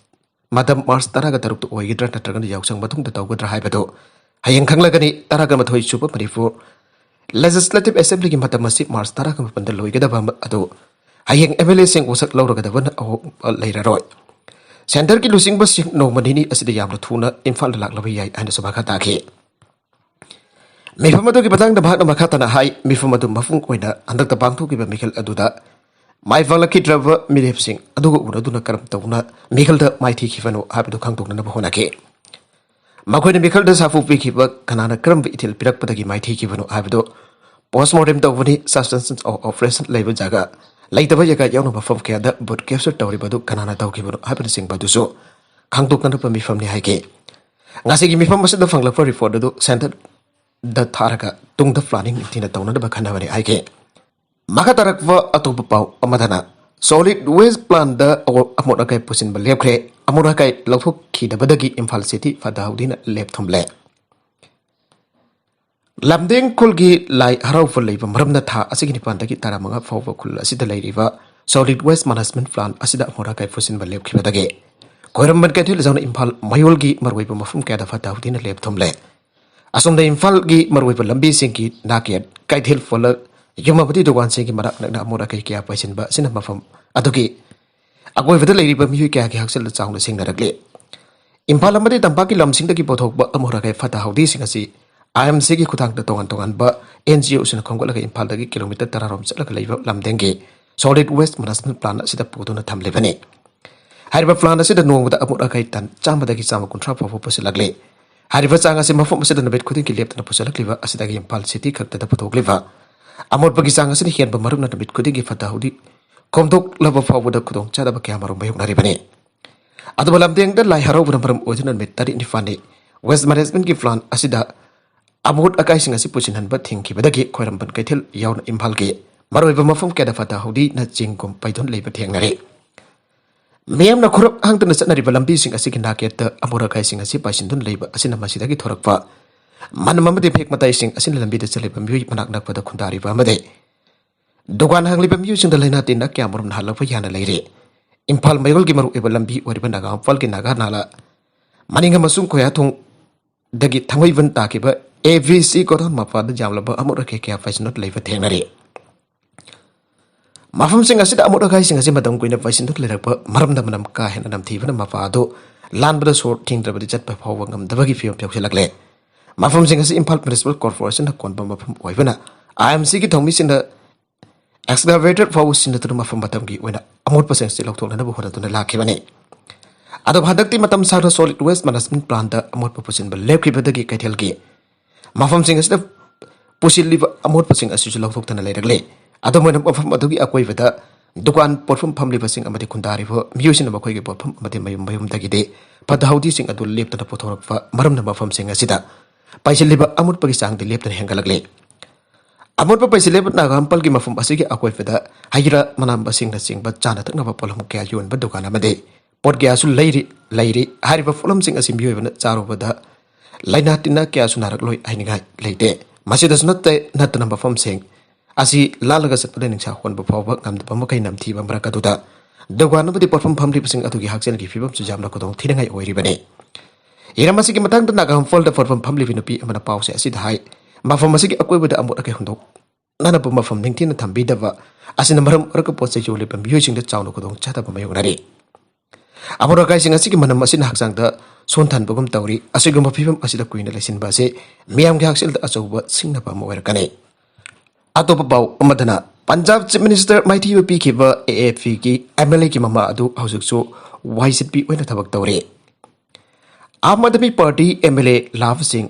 ꯃꯇꯝ ꯃꯥꯔꯆ ꯇꯔꯥꯒ ꯇꯔꯨꯛꯇ ꯑꯣꯏꯒꯗ꯭ꯔꯥ ꯅꯠꯇ꯭ꯔꯒꯅ ꯌꯥꯎꯁꯪ ꯃꯇꯨꯡꯗ ꯇꯧꯒꯗ꯭ꯔꯥ ꯍꯥꯏꯕꯗꯨ ꯍꯌꯦꯡ ꯈꯪꯂꯒꯅꯤ꯫ ꯇꯔꯥꯒ ꯃꯥꯊꯣꯏ ꯁꯨꯕ ꯃꯅꯤꯄꯨꯔ ꯂꯦꯖꯤꯁꯂꯦꯇꯤꯚ ꯑꯦꯁꯦꯝꯕ꯭ꯂꯤꯒꯤ ꯃꯇꯝ ꯑꯁꯤ ꯃꯥꯔꯆ ꯇꯔꯥꯒ ꯃꯥꯄꯟꯗ ꯂꯣꯏꯒꯗꯕ ꯑꯃ ꯑꯗꯨ ꯍꯌꯦꯡ ꯑꯦꯝ ꯑꯦꯜ ꯑꯦꯁꯤꯡ ꯋꯥꯁꯛ ꯂꯧꯔꯒꯗꯕꯅ ꯑꯍꯣꯡꯕ ꯂꯩꯔꯔꯣꯏ꯫ ꯁꯦꯟꯇꯔꯒꯤ ꯂꯨꯆꯤꯡꯕꯁꯤꯡ ꯅꯣꯡꯃ ꯅꯤꯅꯤ ꯑꯁꯤꯗ ꯌꯥꯝꯅ ꯊꯨꯅ ꯏꯝꯐꯥꯜꯗ ꯂꯥꯛꯂꯕ ꯌꯥꯏ ꯍꯥꯏꯅꯁꯨ ꯃꯈꯥ ꯇꯥꯈꯤ꯫ ꯃꯤꯐꯝ ꯑꯗꯨꯒꯤ ꯃꯇꯥꯡꯗ ꯃꯍꯥꯛꯅ ꯃꯈꯥ ꯇꯥꯅ ꯍꯥꯏ, ꯃꯤꯐꯝ ꯑꯗꯨ ꯃꯄꯨꯡ ꯑꯣꯏꯅ ꯍꯟꯗꯛꯇ ꯄꯥꯡꯊꯣꯛꯈꯤꯕ ꯃꯤꯈꯜ ꯑꯗꯨꯗ ꯃꯥꯏ ꯄꯥꯛꯂꯛꯈꯤꯗ꯭ꯔꯕ ꯃꯤꯔꯦꯞꯁꯤꯡ ꯑꯗꯨꯒ ꯎꯅꯗꯨꯅ ꯀꯔꯝ ꯇꯧꯅ ꯃꯤꯈꯜꯗ ꯃꯥꯏꯊꯤꯈꯤꯕꯅꯣ ꯍꯥꯏꯕꯗꯨ ꯈꯪꯗꯣꯛꯅꯅꯕ ꯍꯣꯠꯅꯈꯤ꯫ ꯃꯈꯣꯏꯅ ꯃꯤꯈꯜꯗ ꯁꯥꯐꯨ ꯄꯤꯈꯤꯕ ꯀꯅꯥꯅ ꯀꯔꯝꯕ ꯏꯊꯤꯜ ꯄꯤꯔꯛꯄꯗꯒꯤ ꯃꯥꯏꯊꯤꯈꯤꯕꯅꯣ ꯍꯥꯏꯕꯗꯨ ꯄꯣꯁꯃꯣꯔꯇꯦꯝ ꯇꯧꯕꯅꯤ꯫ ꯁꯁꯄꯦꯟꯁꯟ ꯑꯣꯐ ꯑꯣꯄꯔꯦꯁꯟ ꯂꯩꯕ ꯖꯒꯥ ꯂꯩꯇꯕ ꯖꯒꯥ ꯌꯥꯎꯅ ꯃꯐꯝ ꯀꯌꯥꯗ ꯕꯨꯠ ꯀꯦꯞꯆꯔ ꯇꯧꯔꯤꯕ ꯑꯗꯨ ꯀꯅꯥꯅ ꯇꯧꯈꯤꯕꯅꯣ ꯍꯥꯏꯕꯅꯆꯤꯡꯕ ꯑꯗꯨꯁꯨ ꯈꯪꯗꯣꯛꯅꯅꯕ ꯃꯤꯐꯝꯅꯤ ꯍꯥꯏꯈꯤ꯫ ꯉꯁꯤꯒꯤ ꯃꯤꯐꯝ ꯑꯁꯤꯗ ꯐꯪꯂꯛꯄ ꯔꯤꯄꯣꯔꯠ ꯑꯗꯨ ꯁꯦꯟꯇꯔꯗ ꯊꯥꯔꯒ ꯇꯨꯡꯗ ꯄ꯭ꯂꯥꯅꯤꯡ ꯅꯤꯡꯊꯤꯅ ꯇꯧꯅꯅꯕ ꯈꯟꯅꯕꯅꯤ ꯍꯥꯏꯈꯤ꯫ ꯃꯈꯥ ꯇꯥꯔꯛꯄ ꯑꯇꯣꯞꯄ ꯄꯥꯎ ꯑꯃꯗꯅ, ꯁꯣꯂꯤꯗ ꯋꯦꯁ ꯄ꯭ꯂꯥꯟꯗ ꯑꯃꯣꯠ ꯑꯀꯥꯏ ꯄꯨꯁꯤꯟꯕ ꯂꯦꯞꯈ꯭ꯔꯦ꯫ ꯑꯃꯣꯠ ꯑꯀꯥꯏ ꯂꯧꯊꯣꯛꯈꯤꯗꯕꯗꯒꯤ ꯏꯝꯐꯥꯜ ꯁꯤꯇꯤ ꯐꯠꯇ ꯍꯥꯎꯗꯤꯅ ꯂꯦꯞ ꯊꯨꯝꯂꯦ꯫ ꯂꯝꯗꯦꯡ ꯈꯨꯜꯒꯤ ꯂꯥꯏ ꯍꯔꯥꯎꯕ ꯂꯩꯕ ꯃꯔꯝꯅ ꯊꯥ ꯑꯁꯤꯒꯤ ꯅꯤꯄꯥꯟꯗꯒꯤ ꯇꯔꯥꯃꯉꯥ ꯐꯥꯎꯕ ꯈꯨꯜ ꯑꯁꯤꯗ ꯂꯩꯔꯤꯕ ꯁꯣꯂꯤꯗ ꯋꯦꯁ ꯃꯦꯅꯦꯖꯃꯦꯟꯠ ꯄ꯭ꯂꯥꯟ ꯑꯁꯤꯗ ꯑꯃꯣꯠ ꯑꯀꯥꯏ ꯄꯨꯁꯤꯟꯕ ꯂꯦꯞꯈꯤꯕꯗꯒꯤ ꯈ꯭ꯋꯥꯏꯔꯝꯕꯟ ꯀꯩꯊꯦꯜ ꯌꯥꯎꯅ ꯏꯝꯐꯥꯜ ꯃꯌꯣꯜꯒꯤ ꯃꯔꯨꯑꯣꯏꯕ ꯃꯐꯝ ꯀꯌꯥꯗ ꯐꯠꯇ ꯍꯥꯎꯗꯤꯅ ꯂꯦꯞ ꯊꯨꯝꯂꯦ꯫ ꯑꯁꯣꯝꯗ ꯏꯝꯐꯥꯜꯒꯤ ꯃꯔꯨꯑꯣꯏꯕ ꯂꯝꯕꯤꯁꯤꯡꯒꯤ ꯅꯥꯛꯌꯦꯠ, ꯀꯩꯊꯦꯜ ꯄꯣꯂꯛ, ꯌꯨꯝ ꯑꯃꯗꯤ ꯗꯨꯀꯥꯟꯁꯤꯡꯒꯤ ꯃꯅꯥꯛ ꯅꯛꯅ ꯑꯃꯣꯠ ꯑꯀꯥꯏ ꯀꯌꯥ ꯄꯩꯁꯤꯟꯕ ꯑꯁꯤꯅ ꯃꯐꯝ ꯑꯗꯨꯒꯤ ꯑꯀꯣꯏꯕꯗ ꯂꯩꯔꯤꯕ ꯃꯤꯑꯣꯏ ꯀꯌꯥꯒꯤ ꯍꯛꯁꯦꯜꯗ ꯆꯥꯎꯅ ꯁꯤꯡꯅꯔꯛꯂꯤ꯫ ꯏꯝꯐꯥꯜ ꯑꯃꯗꯤ ꯇꯝꯄꯥꯛꯀꯤ ꯂꯝꯁꯤꯡꯗꯒꯤ ꯄꯨꯊꯣꯛꯄ ꯑꯃꯣꯠ ꯑꯀꯥꯏ ꯐꯠꯇ ꯍꯥꯎꯗꯤꯁꯤꯡ ꯑꯁꯤ ꯑꯥꯏ ꯑꯦꯝ ꯁꯤꯒꯤ ꯈꯨꯠꯊꯥꯡꯗ ꯇꯣꯉꯥꯟ ꯇꯣꯉꯥꯟꯕ ꯑꯦꯟ ꯖꯤ ꯑꯣꯁꯤꯡꯅ ꯈꯣꯝꯒꯠꯂꯒ ꯏꯝꯐꯥꯜꯗꯒꯤ ꯀꯤꯂꯣꯃꯤꯇꯔ ꯇꯔꯥꯔꯣꯝ ꯆꯠꯂꯒ ꯂꯩꯕ ꯂꯝꯗꯦꯡꯒꯤ ꯁꯣꯂꯤꯗ ꯋꯦꯁ ꯃꯦꯅꯦꯖꯃꯦꯟꯠ ꯄ꯭ꯂꯥꯟ ꯑꯁꯤꯗ ꯄꯨꯗꯨꯅ ꯊꯝꯂꯤꯕꯅꯤ꯫ ꯍꯥꯏꯔꯤꯕ ꯄ꯭ꯂꯥꯟ ꯑꯁꯤꯗ ꯅꯣꯡꯃꯗ ꯑꯃꯣꯠ ꯑꯀꯥꯏ ꯇꯟ ꯆꯥꯝꯃꯗꯒꯤ ꯆꯥꯝꯃ ꯀꯨꯟꯊ꯭ꯔꯥ ꯐꯥꯎꯕ ꯄꯨꯁꯤꯜꯂꯛꯂꯤ꯫ ꯍꯥꯏꯔꯤꯕ ꯆꯥꯡ ꯑꯁꯤ ꯃꯐꯝ ꯑꯁꯤꯗ ꯅꯨꯃꯤꯠ ꯈꯨꯗꯤꯡꯒꯤ ꯂꯦꯞꯇꯅ ꯄꯨꯁꯤꯜꯂꯛꯂꯤꯕ ꯑꯁꯤꯗꯒꯤ ꯏꯝꯐꯥꯜ ꯁꯤꯇꯤ ꯈꯛꯇꯗ ꯄꯨꯊꯣꯛꯂꯤꯕ ꯑꯃꯣꯠꯄꯒꯤ ꯆꯥꯡ ꯑꯁꯤꯅ ꯍꯦꯟꯕ ꯃꯔꯝꯅ ꯅꯨꯃꯤꯠ ꯈꯨꯗꯤꯡꯒꯤ ꯐꯠꯇ ꯍꯥꯎꯗꯤ ꯈꯣꯝꯗꯣꯛꯂꯕ ꯐꯥꯎꯕꯗ ꯈꯨꯗꯣꯡꯆꯥꯗꯕ ꯀꯌꯥ ꯃꯔꯨꯝ ꯃꯥꯌꯣꯛꯅꯔꯤꯕꯅꯤ꯫ ꯑꯗꯨꯕꯨ ꯂꯝꯗꯦꯡꯗ ꯂꯥꯏ ꯍꯔꯥꯎꯕꯅ ꯃꯔꯝ ꯑꯣꯏꯗꯨꯅ ꯅꯨꯃꯤꯠ ꯇꯔꯦꯠ ꯅꯤꯄꯥꯜꯅꯤ ꯋꯦꯁ ꯃꯦꯅꯦꯖꯃꯦꯟꯠꯀꯤ ꯄ꯭ꯂꯥꯟ ꯑꯁꯤꯗ ꯑꯃꯣꯠ ꯑꯀꯥꯏꯁꯤꯡ ꯑꯁꯤ ꯄꯨꯁꯤꯟꯍꯟꯕ ꯊꯤꯡꯈꯤꯕꯗꯒꯤ ꯈ꯭ꯋꯥꯏꯔꯝꯕꯟ ꯀꯩꯊꯦꯜ ꯌꯥꯎꯅ ꯏꯝꯐꯥꯜꯒꯤ ꯃꯔꯨꯑꯣꯏꯕ ꯃꯐꯝ ꯀꯌꯥꯗ ꯐꯠꯇ ꯍꯥꯎꯗꯤꯅꯆꯤꯡꯒꯨꯝ ꯄꯩꯗꯨꯅ ꯂꯩꯕ ꯊꯦꯡꯅꯔꯦ꯫ ꯃꯤꯌꯥꯝꯅ ꯈꯨꯔꯞ ꯍꯥꯡꯗꯅ ꯆꯠꯅꯔꯤꯕ ꯂꯝꯕꯤꯁꯤꯡ ꯑꯁꯤꯒꯤ ꯅꯥꯀꯦꯠꯇ ꯑꯃꯣꯠ ꯑꯀꯥꯏꯁꯤꯡ ꯑꯁꯤ ꯄꯥꯏꯁꯤꯟꯗꯨꯅ ꯂꯩꯕ ꯑꯁꯤꯅ ꯃꯁꯤꯗꯒꯤ ꯊꯣꯔꯛꯄ ꯃꯅꯝ ꯑꯃꯗꯤ ꯃꯍꯤꯛ ꯃꯇꯥꯏꯁꯤꯡ ꯑꯁꯤꯅ ꯂꯝꯕꯤꯗ ꯆꯠꯂꯤꯕ ꯃꯤꯑꯣꯏ ꯃꯅꯥꯛ ꯅꯛꯄꯗ ꯈꯨꯟꯗꯥꯔꯤꯕ ꯑꯃꯗꯤ ꯗꯨꯀꯥꯟ ꯍꯥꯡꯂꯤꯕ ꯃꯤꯑꯣꯏꯁꯤꯡꯗ ꯂꯥꯏꯅꯥ ꯇꯤꯟꯅ ꯀꯌꯥꯃꯔꯨꯝ ꯅꯥꯍꯜꯂꯛꯄ ꯌꯥꯅ ꯂꯩꯔꯤ꯫ ꯏꯝꯐꯥꯜ ꯃꯌꯣꯜꯒꯤ ꯃꯔꯨꯑꯣꯏꯕ ꯂꯝꯕꯤ ꯑꯣꯏꯔꯤꯕ ꯅꯥꯒꯥ ꯏꯝꯐꯥꯜꯒꯤ ꯅꯥꯒꯥ ꯅꯥꯂꯥ ꯃꯅꯤꯡ ꯑꯃꯁꯨꯡ ꯈꯣꯌꯥꯊꯣꯡꯗꯒꯤ ꯊꯥꯡꯃꯩꯕꯟ ꯇꯥꯈꯤꯕ ꯑꯦ ꯚꯤ ꯁꯤ ꯒꯣꯗꯥꯎꯟ ꯃꯄꯥꯗ ꯌꯥꯝꯂꯕ ꯑꯃꯣꯠ ꯑꯀꯥꯏ ꯀꯌꯥ ꯄꯥꯏꯁꯤꯟꯗꯨꯅ ꯂꯩꯕ ꯊꯦꯡꯅꯔꯤ꯫ ꯃꯐꯝꯁꯤꯡ ꯑꯁꯤꯗ ꯑꯃꯣꯠ ꯑꯀꯥꯏꯁꯤꯡ ꯑꯁꯤ ꯃꯇꯝ ꯀꯨꯏꯅ ꯄꯥꯏꯁꯤꯟꯗꯨꯅ ꯂꯩꯔꯛꯄ ꯃꯔꯝꯅ ꯃꯅꯝ ꯀꯥ ꯍꯦꯟꯅ ꯅꯝꯊꯤꯕꯅ ꯃꯄꯥ ꯑꯗꯨ ꯂꯥꯟꯕꯗ ꯁꯣꯔ ꯊꯤꯡꯗ꯭ꯔꯕꯗꯤ ꯆꯠꯄ ꯐꯥꯎꯕ ꯉꯝꯗꯕꯒꯤ ꯐꯤꯕꯝ ꯌꯧꯁꯤꯜꯂꯛꯂꯦ꯫ ꯃꯐꯝꯁꯤꯡ ꯑꯁꯤ ꯏꯝꯐꯥꯜ ꯃ꯭ꯌꯨꯅꯤꯁꯤꯄꯥꯜ ꯀꯣꯔꯄꯣꯔꯦꯁꯟꯅ ꯀꯣꯟꯕ ꯃꯐꯝ ꯑꯣꯏꯕꯅ ꯑꯥꯏ ꯑꯦꯝ ꯁꯤꯒꯤ ꯊꯧꯃꯤꯁꯤꯡꯅ ꯑꯦꯛꯁꯀꯥꯚꯦꯇꯔ ꯐꯥꯎꯕ ꯁꯤꯖꯤꯟꯅꯗꯨꯅ ꯃꯐꯝ ꯃꯇꯝꯒꯤ ꯑꯣꯏꯅ ꯑꯃꯣꯠꯄꯁꯤꯡ ꯑꯁꯤ ꯂꯧꯊꯣꯛꯅꯅꯕ ꯍꯣꯠꯅꯗꯨꯅ ꯂꯥꯛꯈꯤꯕꯅꯤ꯫ ꯑꯗꯨꯕꯨ ꯍꯟꯗꯛꯇꯤ ꯃꯇꯝ ꯁꯥꯡꯅ ꯁꯣꯂꯤꯗ ꯋꯦꯁ ꯃꯦꯅꯦꯖꯃꯦꯟ ꯄ꯭ꯂꯥꯟꯗ ꯑꯃꯣꯠꯄ ꯄꯨꯁꯤꯟꯕ ꯂꯦꯞꯈꯤꯕꯗꯒꯤ ꯀꯩꯊꯦꯜꯒꯤ ꯃꯐꯝꯁꯤꯡ ꯑꯁꯤꯗ ꯄꯨꯁꯤꯜꯂꯤꯕ ꯑꯃꯣꯠꯄꯁꯤꯡ ꯑꯁꯤꯁꯨ ꯂꯧꯊꯣꯛꯇꯅ ꯂꯩꯔꯛꯂꯦ꯫ ꯑꯗꯨꯝ ꯑꯣꯏꯅ ꯃꯐꯝ ꯑꯗꯨꯒꯤ ꯑꯀꯣꯏꯕꯗ ꯗꯨꯀꯥꯟ, ꯄꯣꯠꯐꯝ ꯐꯝꯂꯤꯕꯁꯤꯡ ꯑꯃꯗꯤ ꯈꯨꯟꯗꯥꯔꯤꯕ ꯃꯤꯑꯣꯏꯁꯤꯡꯅ ꯃꯈꯣꯏꯒꯤ ꯄꯣꯠꯐꯝ ꯑꯃꯗꯤ ꯃꯌꯨꯝ ꯃꯌꯨꯝꯗꯒꯤꯗꯤ ꯐꯠꯇ ꯍꯥꯎꯗꯤꯁꯤꯡ ꯑꯗꯨ ꯂꯦꯞꯇꯅ ꯄꯨꯊꯣꯔꯛꯄ ꯃꯔꯝꯅ ꯃꯐꯝꯁꯤꯡ ꯑꯁꯤꯗ ꯄꯥꯏꯁꯤꯜꯂꯤꯕ ꯑꯃꯣꯠꯄꯒꯤ ꯆꯥꯡꯗꯤ ꯂꯦꯞꯇꯅ ꯍꯦꯟꯒꯠꯂꯛꯂꯦ꯫ ꯑꯃꯣꯠꯄ ꯄꯩꯁꯤꯜꯂꯦꯕ ꯅꯥꯒꯥꯝꯄꯥꯜꯒꯤ ꯃꯐꯝ ꯑꯁꯤꯒꯤ ꯑꯀꯣꯏꯕꯗ ꯍꯩ ꯔꯥ, ꯃꯅꯥ ꯃꯁꯤꯡꯅꯆꯤꯡꯕ ꯆꯥꯅ ꯊꯛꯅꯕ ꯄꯣꯠꯂꯝ ꯀꯌꯥ ꯌꯣꯟꯕ ꯗꯨꯀꯥꯟ ꯑꯃꯗꯤ ꯄꯣꯠ ꯀꯌꯥꯁꯨ ꯂꯩꯔꯤ꯫ ꯂꯩꯔꯤ꯫ ꯍꯥꯏꯔꯤꯕ ꯄꯣꯠꯂꯝꯁꯤꯡ ꯑꯁꯤ ꯃꯤꯑꯣꯏꯕꯅ ꯆꯥꯔꯨꯕꯗ ꯂꯥꯏꯅꯥ ꯇꯤꯟꯅꯥ ꯀꯌꯥꯁꯨ ꯅꯥꯔꯛꯂꯣꯏ ꯍꯥꯏꯅꯤꯡꯉꯥꯏ ꯂꯩꯇꯦ꯫ ꯃꯁꯤꯗꯁꯨ ꯅꯠꯇꯦ, ꯅꯠꯇꯅ ꯃꯐꯝꯁꯤꯡ ꯑꯁꯤ ꯂꯥꯜꯂꯒ ꯆꯠꯄꯗ ꯅꯤꯡꯁꯥ ꯍꯣꯟꯕ ꯐꯥꯎꯕ ꯉꯝꯗꯕ ꯃꯈꯩ ꯅꯝꯊꯤꯕ ꯃꯔꯛ ꯑꯗꯨꯗ ꯗꯨꯀꯥꯟ ꯑꯃꯗꯤ ꯄꯣꯠꯐꯝ ꯐꯝꯂꯤꯕꯁꯤꯡ ꯑꯗꯨꯒꯤ ꯍꯛꯁꯦꯜꯒꯤ ꯐꯤꯕꯝꯁꯨ ꯌꯥꯝꯅ ꯈꯨꯗꯣꯡ ꯊꯤꯅꯤꯡꯉꯥꯏ ꯑꯣꯏꯔꯤꯕꯅꯤ꯫ ꯍꯤꯔꯝ ꯑꯁꯤꯒꯤ ꯃꯇꯥꯡꯗ ꯅꯥꯒꯥ ꯏꯝꯐꯥꯜꯗ ꯄꯣꯠꯐꯝ ꯐꯝꯂꯤꯕ ꯅꯨꯄꯤ ꯑꯃꯅ ꯄꯥꯎꯆꯦ ꯑꯁꯤꯗ ꯍꯥꯏ, ꯃꯐꯝ ꯑꯁꯤꯒꯤ ꯑꯀꯣꯏꯕꯗ ꯑꯃꯣꯠ ꯑꯀꯥꯏ ꯍꯨꯟꯗꯣꯛꯅꯅꯕ ꯃꯐꯝ ꯅꯤꯡꯊꯤꯅ ꯊꯝꯕꯤꯗꯕ ꯑꯁꯤꯅ ꯃꯔꯝ ꯑꯣꯏꯔꯒ ꯄꯣꯠ ꯆꯩ ꯌꯣꯜꯂꯤꯕ ꯃꯤꯑꯣꯏꯁꯤꯡꯗ ꯆꯥꯎꯅ ꯈꯨꯗꯣꯡ ꯆꯥꯗꯕ ꯃꯥꯌꯣꯛꯅꯔꯤ꯫ ꯑꯃꯣꯠ ꯑꯀꯥꯏꯁꯤꯡ ꯑꯁꯤꯒꯤ ꯃꯅꯝ ꯑꯁꯤꯅ ꯍꯛꯆꯥꯡꯗ ꯁꯣꯟꯊꯍꯟꯕꯒꯨꯝ ꯇꯧꯔꯤ꯫ ꯑꯁꯤꯒꯨꯝꯕ ꯐꯤꯕꯝ ꯑꯁꯤꯗ ꯀꯨꯏꯅ ꯂꯩꯁꯤꯟꯕ ꯑꯁꯤ ꯃꯤꯌꯥꯝꯒꯤ ꯍꯛꯁꯦꯜꯗ ꯑꯆꯧꯕ ꯁꯤꯡꯅꯕ ꯑꯃ ꯑꯣꯏꯔꯛꯀꯅꯤ꯫ ꯑꯇꯣꯞꯄ ꯄꯥꯎ ꯑꯃꯗꯅ, ꯄꯟꯖꯥꯕ ꯆꯤꯐ ꯃꯤꯅꯤꯁꯇꯔ ꯃꯥꯏꯊꯤꯕ ꯄꯤꯈꯤꯕ ꯑꯦ ꯑꯦ ꯄꯤꯒꯤ ꯑꯦꯝ ꯑꯦꯜ ꯑꯦꯒꯤ ꯃꯃꯥ ꯑꯗꯨ ꯍꯧꯖꯤꯛꯁꯨ ꯋꯥꯏ ꯁꯤꯠꯄꯤ ꯑꯣꯏꯅ ꯊꯕꯛ ꯇꯧꯔꯤ꯫ Aam Aadmi party M L A Labh Singh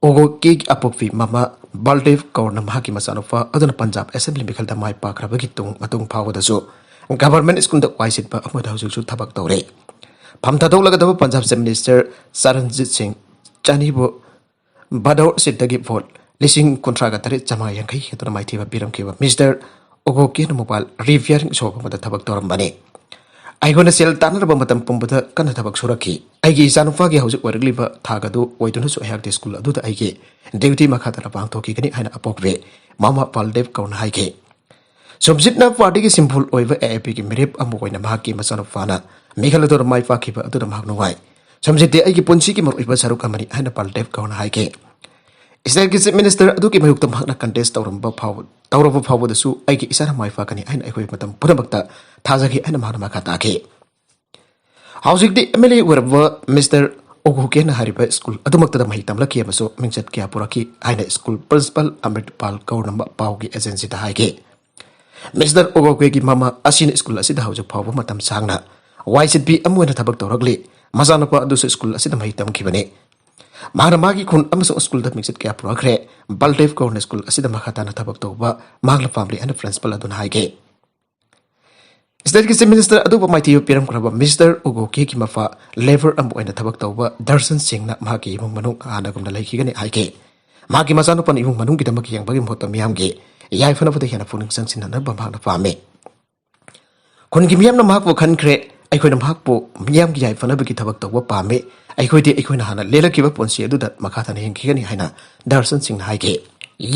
ꯑꯣꯒꯣꯀꯤꯒꯤ ꯑꯄꯣꯛꯄꯤ ꯃꯃꯥ ꯕꯜꯗꯦꯕ ꯀꯧꯔꯅ ꯃꯍꯥꯛꯀꯤ ꯃꯆꯥꯅꯨꯄꯥ ꯑꯗꯨꯅ ꯄꯟꯖꯥꯕ ꯑꯦꯁꯦꯝꯕ꯭ꯂꯤ ꯃꯤꯈꯜꯗ ꯃꯥꯏ ꯄꯥꯛꯈ꯭ꯔꯕꯒꯤ ꯇꯨꯡ ꯃꯇꯨꯡ ꯐꯥꯎꯕꯗꯁꯨ ꯒꯚꯔꯟꯃꯦꯟꯠ ꯁ꯭ꯀꯨꯜꯗ ꯋꯥꯏ ꯁꯤꯠꯄ ꯑꯃꯗ ꯍꯧꯖꯤꯛꯁꯨ ꯊꯕꯛ ꯇꯧꯔꯤ꯫ ꯐꯝ ꯊꯥꯗꯣꯛꯂꯒꯗꯕ ꯄꯟꯖꯥꯕ ꯆꯤꯐ ꯃꯤꯅꯤꯁꯇꯔ ꯆꯔꯟꯖꯤꯠ ꯁꯤꯡ ꯆꯅꯤꯕꯨ ꯚꯗꯧꯔ ꯁꯤꯠꯇꯒꯤ ꯚꯣꯠ ꯂꯤꯁꯤꯡ ꯀꯨꯟꯊ꯭ꯔꯥꯒ ꯇꯔꯦꯠ ꯆꯥꯝꯃꯉꯥ ꯌꯥꯡꯈꯩ ꯍꯦꯟꯗꯨꯅ ꯃꯥꯏꯊꯤꯕ ꯄꯤꯔꯝꯈꯤꯕ ꯃꯤꯁꯇꯔ ꯑꯣꯒꯣꯀꯤꯅ ꯃꯣꯕꯥꯏꯜ ꯔꯤꯄꯤꯌꯥꯔꯤꯡ ꯁꯣꯞ ꯑꯃꯗ ꯊꯕꯛ ꯇꯧꯔꯝꯕꯅꯤ꯫ ꯑꯩꯈꯣꯏꯅ ꯁꯦꯜ ꯇꯥꯟꯅꯔꯕ ꯃꯇꯝ ꯄꯨꯝꯕꯗ ꯀꯟꯅ ꯊꯕꯛ ꯁꯨꯔꯛꯈꯤ꯫ ꯑꯩꯒꯤ ꯏꯆꯥꯅꯨꯄꯥꯒꯤ ꯍꯧꯖꯤꯛ ꯑꯣꯏꯔꯛꯂꯤꯕ ꯊꯥꯛ ꯑꯗꯨ ꯑꯣꯏꯗꯨꯅꯁꯨ ꯑꯩꯍꯥꯛꯇꯤ ꯁ꯭ꯀꯨꯜ ꯑꯗꯨꯗ ꯑꯩꯒꯤ ꯗ꯭ꯌꯨꯇꯤ ꯃꯈꯥ ꯇꯥꯅ ꯄꯥꯡꯊꯣꯛꯈꯤꯒꯅꯤ ꯍꯥꯏꯅ ꯑꯄꯣꯛꯄꯤ ꯃꯃꯥ ꯕꯜꯗꯦꯕ ꯀꯧꯔꯅ ꯍꯥꯏꯈꯤ꯫ ꯁꯣꯝꯖꯤꯠꯅ ꯄꯥꯔꯇꯤꯒꯤ ꯁꯤꯝꯕꯣꯜ ꯑꯣꯏꯕ ꯑꯦ ꯑꯦ ꯄꯤꯒꯤ ꯃꯤꯔꯦꯞ ꯑꯃ ꯑꯣꯏꯅ ꯃꯍꯥꯛꯀꯤ ꯃꯆꯥꯅꯨꯄꯥꯅ ꯃꯤꯈꯜ ꯑꯗꯨꯗ ꯃꯥꯏ ꯄꯥꯛꯈꯤꯕ ꯑꯗꯨꯗ ꯃꯍꯥꯛ ꯅꯨꯡꯉꯥꯏ꯫ ꯁꯣꯝꯖꯤꯠꯇꯤ ꯑꯩꯒꯤ ꯄꯨꯟꯁꯤꯒꯤ ꯃꯔꯨꯑꯣꯏꯕ ꯁꯔꯨꯛ ꯑꯃꯅꯤ ꯍꯥꯏꯅ ꯕꯜꯗꯦꯕ ꯀꯧꯔꯅ ꯍꯥꯏꯈꯤ꯫ ꯏꯁꯇꯦꯠꯀꯤ ꯆꯤꯐ ꯃꯤꯅꯤꯁꯇꯔ ꯑꯗꯨꯒꯤ ꯃꯥꯌꯣꯛꯇ ꯃꯍꯥꯛꯅ ꯀꯟꯇꯦꯁ ꯇꯧꯔꯝꯕ ꯐꯥꯎꯕ ꯇꯧꯔꯕ ꯐꯥꯎꯕꯗꯁꯨ ꯑꯩꯒꯤ ꯏꯆꯥꯅ ꯃꯥꯏ ꯄꯥꯛꯀꯅꯤ ꯍꯥꯏꯅ ꯑꯩꯈꯣꯏ ꯃꯇꯝ ꯄꯨꯝꯅꯃꯛꯇ ꯊꯥꯖꯈꯤ ꯍꯥꯏꯅ ꯃꯍꯥꯛꯅ ꯃꯈꯥ ꯇꯥꯈꯤ꯫ ꯍꯧꯖꯤꯛꯇꯤ ꯑꯦꯝ ꯑꯦꯜ ꯑꯦ ꯑꯣꯏꯔꯕ ꯃꯤꯁꯇꯔ ꯑꯣꯒꯣꯀꯦꯅ ꯍꯥꯏꯔꯤꯕ ꯁ꯭ꯀꯨꯜ ꯑꯗꯨꯃꯛꯇꯗ ꯃꯍꯩ ꯇꯝꯂꯛꯈꯤ ꯑꯃꯁꯨꯡ ꯃꯤꯡꯆꯠ ꯀꯌꯥ ꯄꯨꯔꯛꯈꯤ ꯍꯥꯏꯅ ꯁ꯭ꯀꯨꯜ ꯄ꯭ꯔꯤꯟꯁꯤꯄꯥꯜ ꯑꯃ꯭ꯔꯤꯠ ꯄꯥꯜ ꯀꯧꯔꯅ ꯄꯥꯎꯒꯤ ꯑꯦꯖꯦꯟꯁꯤꯗ ꯍꯥꯏꯈꯤ꯫ ꯃꯤꯁꯇꯔ ꯑꯣꯒꯣꯀꯦꯒꯤ ꯃꯃꯥ ꯑꯁꯤꯅ ꯁ꯭ꯀꯨꯜ ꯑꯁꯤꯗ ꯍꯧꯖꯤꯛ ꯐꯥꯎꯕ ꯃꯇꯝ ꯁꯥꯡꯅ ꯋꯥꯏ ꯁꯤꯠꯄꯤ ꯑꯃ ꯑꯣꯏꯅ ꯊꯕꯛ ꯇꯧꯔꯛꯂꯤ꯫ ꯃꯆꯥꯅꯨꯄꯥ ꯑꯗꯨꯁꯨ ꯁ꯭ꯀꯨꯜ ꯑꯁꯤꯗ ꯃꯍꯩ ꯇꯝꯈꯤꯕꯅꯤ꯫ ꯃꯍꯥꯛꯅ ꯃꯥꯒꯤ ꯈꯨꯟ ꯑꯃꯁꯨꯡ ꯁ꯭ꯀꯨꯜꯗ ꯃꯤꯡꯆꯠ ꯀꯌꯥ ꯄꯨꯔꯛꯈ꯭ꯔꯦ꯫ ꯕꯜꯗꯦꯕ ꯀꯧꯔꯅ ꯁ꯭ꯀꯨꯜ ꯑꯁꯤꯗ ꯃꯈꯥ ꯇꯥꯅ ꯊꯕꯛ ꯇꯧꯕ ꯃꯍꯥꯛꯅ ꯄꯥꯝꯂꯤ ꯍꯥꯏꯅ ꯄ꯭ꯔꯤꯟꯁꯤꯄꯥꯜ ꯑꯗꯨꯅ ꯍꯥꯏꯈꯤ꯫ ꯁ꯭ꯇꯦꯠꯀꯤ ꯆꯤꯐ ꯃꯤꯅꯤꯁꯇꯔ ꯑꯗꯨꯕꯨ ꯃꯥꯏꯊꯤꯕ ꯄꯤꯔꯝꯈ꯭ꯔꯕ ꯃꯤꯁꯇꯔ ꯎꯒꯣꯀꯦꯒꯤ ꯃꯄꯥ ꯂꯦꯕꯔ ꯑꯃ ꯑꯣꯏꯅ ꯊꯕꯛ ꯇꯧꯕ ꯗꯔꯁꯟ ꯁꯤꯡꯅ ꯃꯍꯥꯛꯀꯤ ꯏꯃꯨꯡ ꯃꯅꯨꯡ ꯍꯥꯟꯅꯒꯨꯝꯅ ꯂꯩꯈꯤꯒꯅꯤ ꯍꯥꯏꯈꯤ꯫ ꯃꯍꯥꯛꯀꯤ ꯃꯆꯥꯅꯨꯄꯥꯅ ꯏꯃꯨꯡ ꯃꯅꯨꯡꯒꯤꯗꯃꯛ ꯌꯦꯡꯕꯒꯤ ꯃꯍꯨꯠꯇ ꯃꯤꯌꯥꯝꯒꯤ ꯌꯥꯏꯐꯅꯕꯗ ꯍꯦꯟꯅ ꯄꯨꯛꯅꯤꯡ ꯆꯪꯁꯤꯟꯅꯅꯕ ꯃꯍꯥꯛꯅ ꯄꯥꯝꯃꯤ꯫ ꯈꯨꯟꯒꯤ ꯃꯤꯌꯥꯝꯅ ꯃꯍꯥꯛꯄꯨ ꯈꯟꯈ꯭ꯔꯦ꯫ ꯑꯩꯈꯣꯏꯅ ꯃꯍꯥꯛꯄꯨ ꯃꯤꯌꯥꯝꯒꯤ ꯌꯥꯏꯐꯅꯕꯒꯤ ꯊꯕꯛ ꯇꯧꯕ ꯄꯥꯝꯃꯤ꯫ ꯑꯩꯈꯣꯏꯗꯤ ꯑꯩꯈꯣꯏꯅ ꯍꯥꯟꯅ ꯂꯦꯜꯂꯛꯈꯤꯕ ꯄꯨꯟꯁꯤ ꯑꯗꯨꯗ ꯃꯈꯥ ꯇꯥꯅ ꯍꯤꯡꯈꯤꯒꯅꯤ ꯍꯥꯏꯅ ꯗꯔꯁꯟ ꯁꯤꯡꯅ ꯍꯥꯏꯈꯤ꯫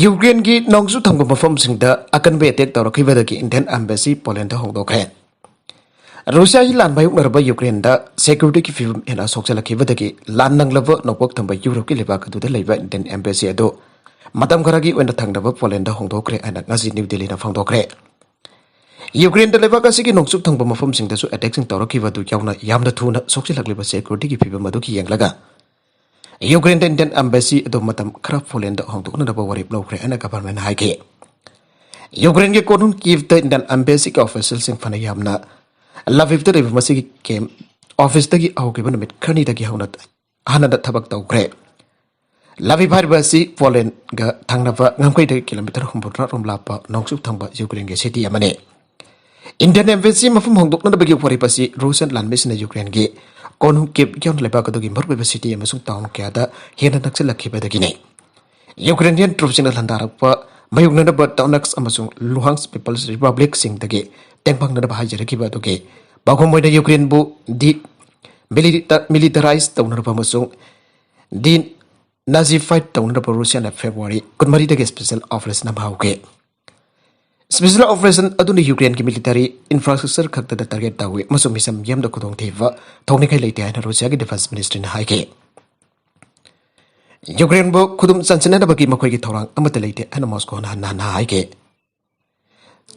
ꯌꯨꯀ꯭ꯔꯦꯟꯒꯤ ꯅꯣꯡꯆꯨꯞ ꯊꯪꯕ ꯃꯐꯝꯁꯤꯡꯗ ꯑꯀꯟꯕ ꯑꯦꯇꯦꯛ ꯇꯧꯔꯛꯈꯤꯕꯗꯒꯤ ꯏꯟꯗꯤꯌꯟ ꯑꯦꯝꯕꯦꯁꯤ ꯄꯣꯂꯦꯟꯗ ꯍꯣꯡꯗꯣꯛꯈ꯭ꯔꯦ꯫ ꯔꯨꯁꯤꯌꯥꯒꯤ ꯂꯥꯟ ꯃꯥꯌꯣꯛꯅꯔꯕ ꯌꯨꯀ꯭ꯔꯦꯟꯗ ꯁꯦꯀ꯭ꯌꯨꯔꯤꯇꯤꯒꯤ ꯐꯤꯕꯝ ꯍꯦꯟꯅ ꯁꯣꯛꯆꯜꯂꯛꯈꯤꯕꯗꯒꯤ ꯂꯥꯟ ꯅꯪꯂꯕ ꯅꯣꯡꯄꯣꯛ ꯊꯪꯕ ꯌꯨꯔꯣꯞꯀꯤ ꯂꯩꯕꯥꯛ ꯑꯗꯨꯗ ꯂꯩꯕ ꯏꯟꯗꯤꯌꯟ ꯑꯦꯝꯕꯦꯁꯤ ꯑꯗꯨ ꯃꯇꯝ ꯈꯔꯒꯤ ꯑꯣꯏꯅ ꯊꯪꯅꯕ ꯄꯣꯂꯦꯟꯗ ꯍꯣꯡꯗꯣꯛꯈ꯭ꯔꯦ ꯍꯥꯏꯅ ꯉꯁꯤ ꯅ꯭ꯌꯨ ꯗꯦꯜꯂꯤꯅ ꯐꯣꯡꯗꯣꯛꯈ꯭ꯔꯦ꯫ ꯌꯨꯀ꯭ꯔꯦꯟꯗ ꯂꯩꯕꯥꯛ ꯑꯁꯤꯒꯤ ꯅꯣꯡꯆꯨꯞ ꯊꯪꯕ ꯃꯐꯝꯁꯤꯡꯗꯁꯨ ꯑꯦꯇꯦꯛꯁꯤꯡ ꯇꯧꯔꯛꯈꯤꯕ ꯑꯗꯨ ꯌꯥꯎꯅ ꯌꯥꯝꯅ ꯊꯨꯅ ꯁꯣꯛꯆꯤꯜꯂꯛꯂꯤꯕ ꯁꯦꯀ꯭ꯌꯨꯔꯤꯇꯤꯒꯤ ꯐꯤꯕꯝ ꯑꯗꯨꯒꯤ ꯌꯦꯡꯂꯒ ꯌꯨꯀ꯭ꯔꯦꯟꯗ ꯏꯟꯗꯤꯌꯟ ꯑꯦꯝꯕꯦꯁꯤ ꯑꯗꯨ ꯃꯇꯝ ꯈꯔ ꯄꯣꯂꯦꯟꯗ ꯍꯣꯡꯗꯣꯛꯅꯅꯕ ꯋꯥꯔꯦꯞ ꯂꯧꯈ꯭ꯔꯦ ꯍꯥꯏꯅ ꯒꯚꯔꯟꯃꯦꯟꯠꯅ ꯍꯥꯏꯈꯤ꯫ ꯌꯨꯀ꯭ꯔꯦꯟꯒꯤ ꯀꯣꯅꯨꯡ ꯀꯤꯚꯇ ꯏꯟꯗꯤꯌꯟ ꯑꯦꯝꯕꯦꯁꯤꯒꯤ ꯑꯣꯐꯤꯁꯤꯌꯦꯜꯁꯤꯡ ꯐꯅ ꯌꯥꯝꯅ ꯂꯚꯤꯚꯇ ꯂꯩꯕ ꯃꯁꯤꯒꯤ ꯀꯦꯝꯞ ꯑꯣꯐꯤꯁꯇꯒꯤ ꯍꯧꯈꯤꯕ ꯅꯨꯃꯤꯠ ꯈꯔꯅꯤꯗꯒꯤ ꯍꯧꯅ ꯍꯥꯟꯅꯗ ꯊꯕꯛ ꯇꯧꯈ꯭ꯔꯦ꯫ ꯂꯚꯤꯚ ꯍꯥꯏꯔꯤꯕ ꯑꯁꯤ ꯄꯣꯂꯦꯟꯒ ꯊꯪꯅꯕ ꯉꯝꯈꯩꯗꯒꯤ ꯀꯤꯂꯣꯃꯤꯇꯔ ꯍꯨꯝꯐꯨꯇꯔꯥ ꯔꯣꯝ ꯂꯥꯞꯄ ꯅꯣꯡꯆꯨꯞ ꯊꯪꯕ ꯌꯨꯀ꯭ꯔꯦꯟꯒꯤ ꯁꯤꯇꯤ ꯑꯃꯅꯤ꯫ ꯏꯟꯗꯤꯌꯟ ꯑꯦꯝꯕꯦꯁꯤ ꯃꯐꯝ ꯍꯣꯡꯗꯣꯛꯅꯅꯕꯒꯤ ꯋꯥꯔꯦꯞ ꯑꯁꯤ ꯔꯨꯁꯤꯌꯥꯟ ꯂꯥꯟꯃꯤꯁꯤꯡꯅ ꯌꯨꯀ꯭ꯔꯦꯟꯒꯤ ꯀꯣꯅꯨꯡ ꯀꯤꯚ ꯌꯥꯎꯅ ꯂꯩꯕꯥꯛ ꯑꯗꯨꯒꯤ ꯃꯔꯨꯑꯣꯏꯕ ꯁꯤꯇꯤ ꯑꯃꯁꯨꯡ ꯇꯥꯎꯟ ꯀꯌꯥꯗ ꯍꯦꯟꯅ ꯅꯛꯁꯤꯜꯂꯛꯈꯤꯕꯗꯒꯤꯅꯤ꯫ ꯌꯨꯀ꯭ꯔꯦꯅꯤꯌꯟ ꯇ꯭ꯔꯨꯞꯁꯤꯡꯅ ꯂꯥꯟꯗꯥꯔꯛꯄ ꯃꯥꯌꯣꯛꯅꯅꯕ ꯗꯣꯅꯦꯠꯁ ꯑꯃꯁꯨꯡ ꯂꯨꯍꯥꯟꯁ ꯄꯤꯄꯜꯁ ꯔꯤꯄꯕ꯭ꯂꯤꯛꯁꯤꯡꯗꯒꯤ ꯇꯦꯡꯕꯥꯡꯅꯅꯕ ꯍꯥꯏꯖꯔꯛꯈꯤꯕ ꯑꯗꯨꯒꯤ ꯄꯥꯎꯈꯨꯝ ꯑꯣꯏꯅ ꯌꯨꯀ꯭ꯔꯦꯟꯕꯨ ꯗꯤ ꯃꯤꯂꯤꯇꯔꯥꯏꯁ ꯇꯧꯅꯔꯕ ꯑꯃꯁꯨꯡ ꯗꯤ ꯅꯥꯖꯤꯐꯥꯏꯠ ꯇꯧꯅꯅꯕ ꯔꯨꯁꯤꯌꯥꯅ ꯐꯦꯕ꯭ꯔꯨꯋꯥꯔꯤ ꯀꯨꯟꯃꯔꯤꯗꯒꯤ ꯁ꯭ꯄꯦꯁꯦꯜ ꯑꯣꯄꯔꯦꯁꯟ ꯑꯃ ꯍꯧꯈꯤ꯫ ꯁ꯭ꯄꯦꯁꯦꯜ ꯑꯣꯄꯔꯦꯁꯟ ꯑꯗꯨꯅ ꯌꯨꯀ꯭ꯔꯦꯟꯒꯤ ꯃꯤꯂꯤꯇꯔꯤ ꯏꯟꯐ꯭ꯔꯥꯁ꯭ꯇ꯭ꯔꯛꯆꯔ ꯈꯛꯇꯗ ꯇꯥꯔꯒꯦꯠ ꯇꯧꯏ ꯑꯃꯁꯨꯡ ꯃꯤꯆꯝ ꯃꯤꯌꯥꯝꯗ ꯈꯨꯗꯣꯡꯊꯤꯕ ꯊꯣꯛꯅꯤꯡꯉꯥꯏ ꯂꯩꯇꯦ ꯍꯥꯏꯅ ꯔꯨꯁꯤꯌꯥꯒꯤ ꯗꯤꯐꯦꯟꯁ ꯃꯤꯅꯤꯁꯇ꯭ꯔꯤꯅ ꯍꯥꯏꯈꯤ꯫ ꯌꯨꯀ꯭ꯔꯦꯟꯕꯨ ꯈꯨꯗꯨꯝ ꯆꯟꯁꯤꯟꯅꯅꯕꯒꯤ ꯃꯈꯣꯏꯒꯤ ꯊꯧꯔꯥꯡ ꯑꯃꯠꯇ ꯂꯩꯇꯦ ꯍꯥꯏꯅ ꯃꯣꯁꯀꯣꯅ ꯍꯟꯅ ꯍꯟꯅ ꯍꯥꯏꯈꯤ꯫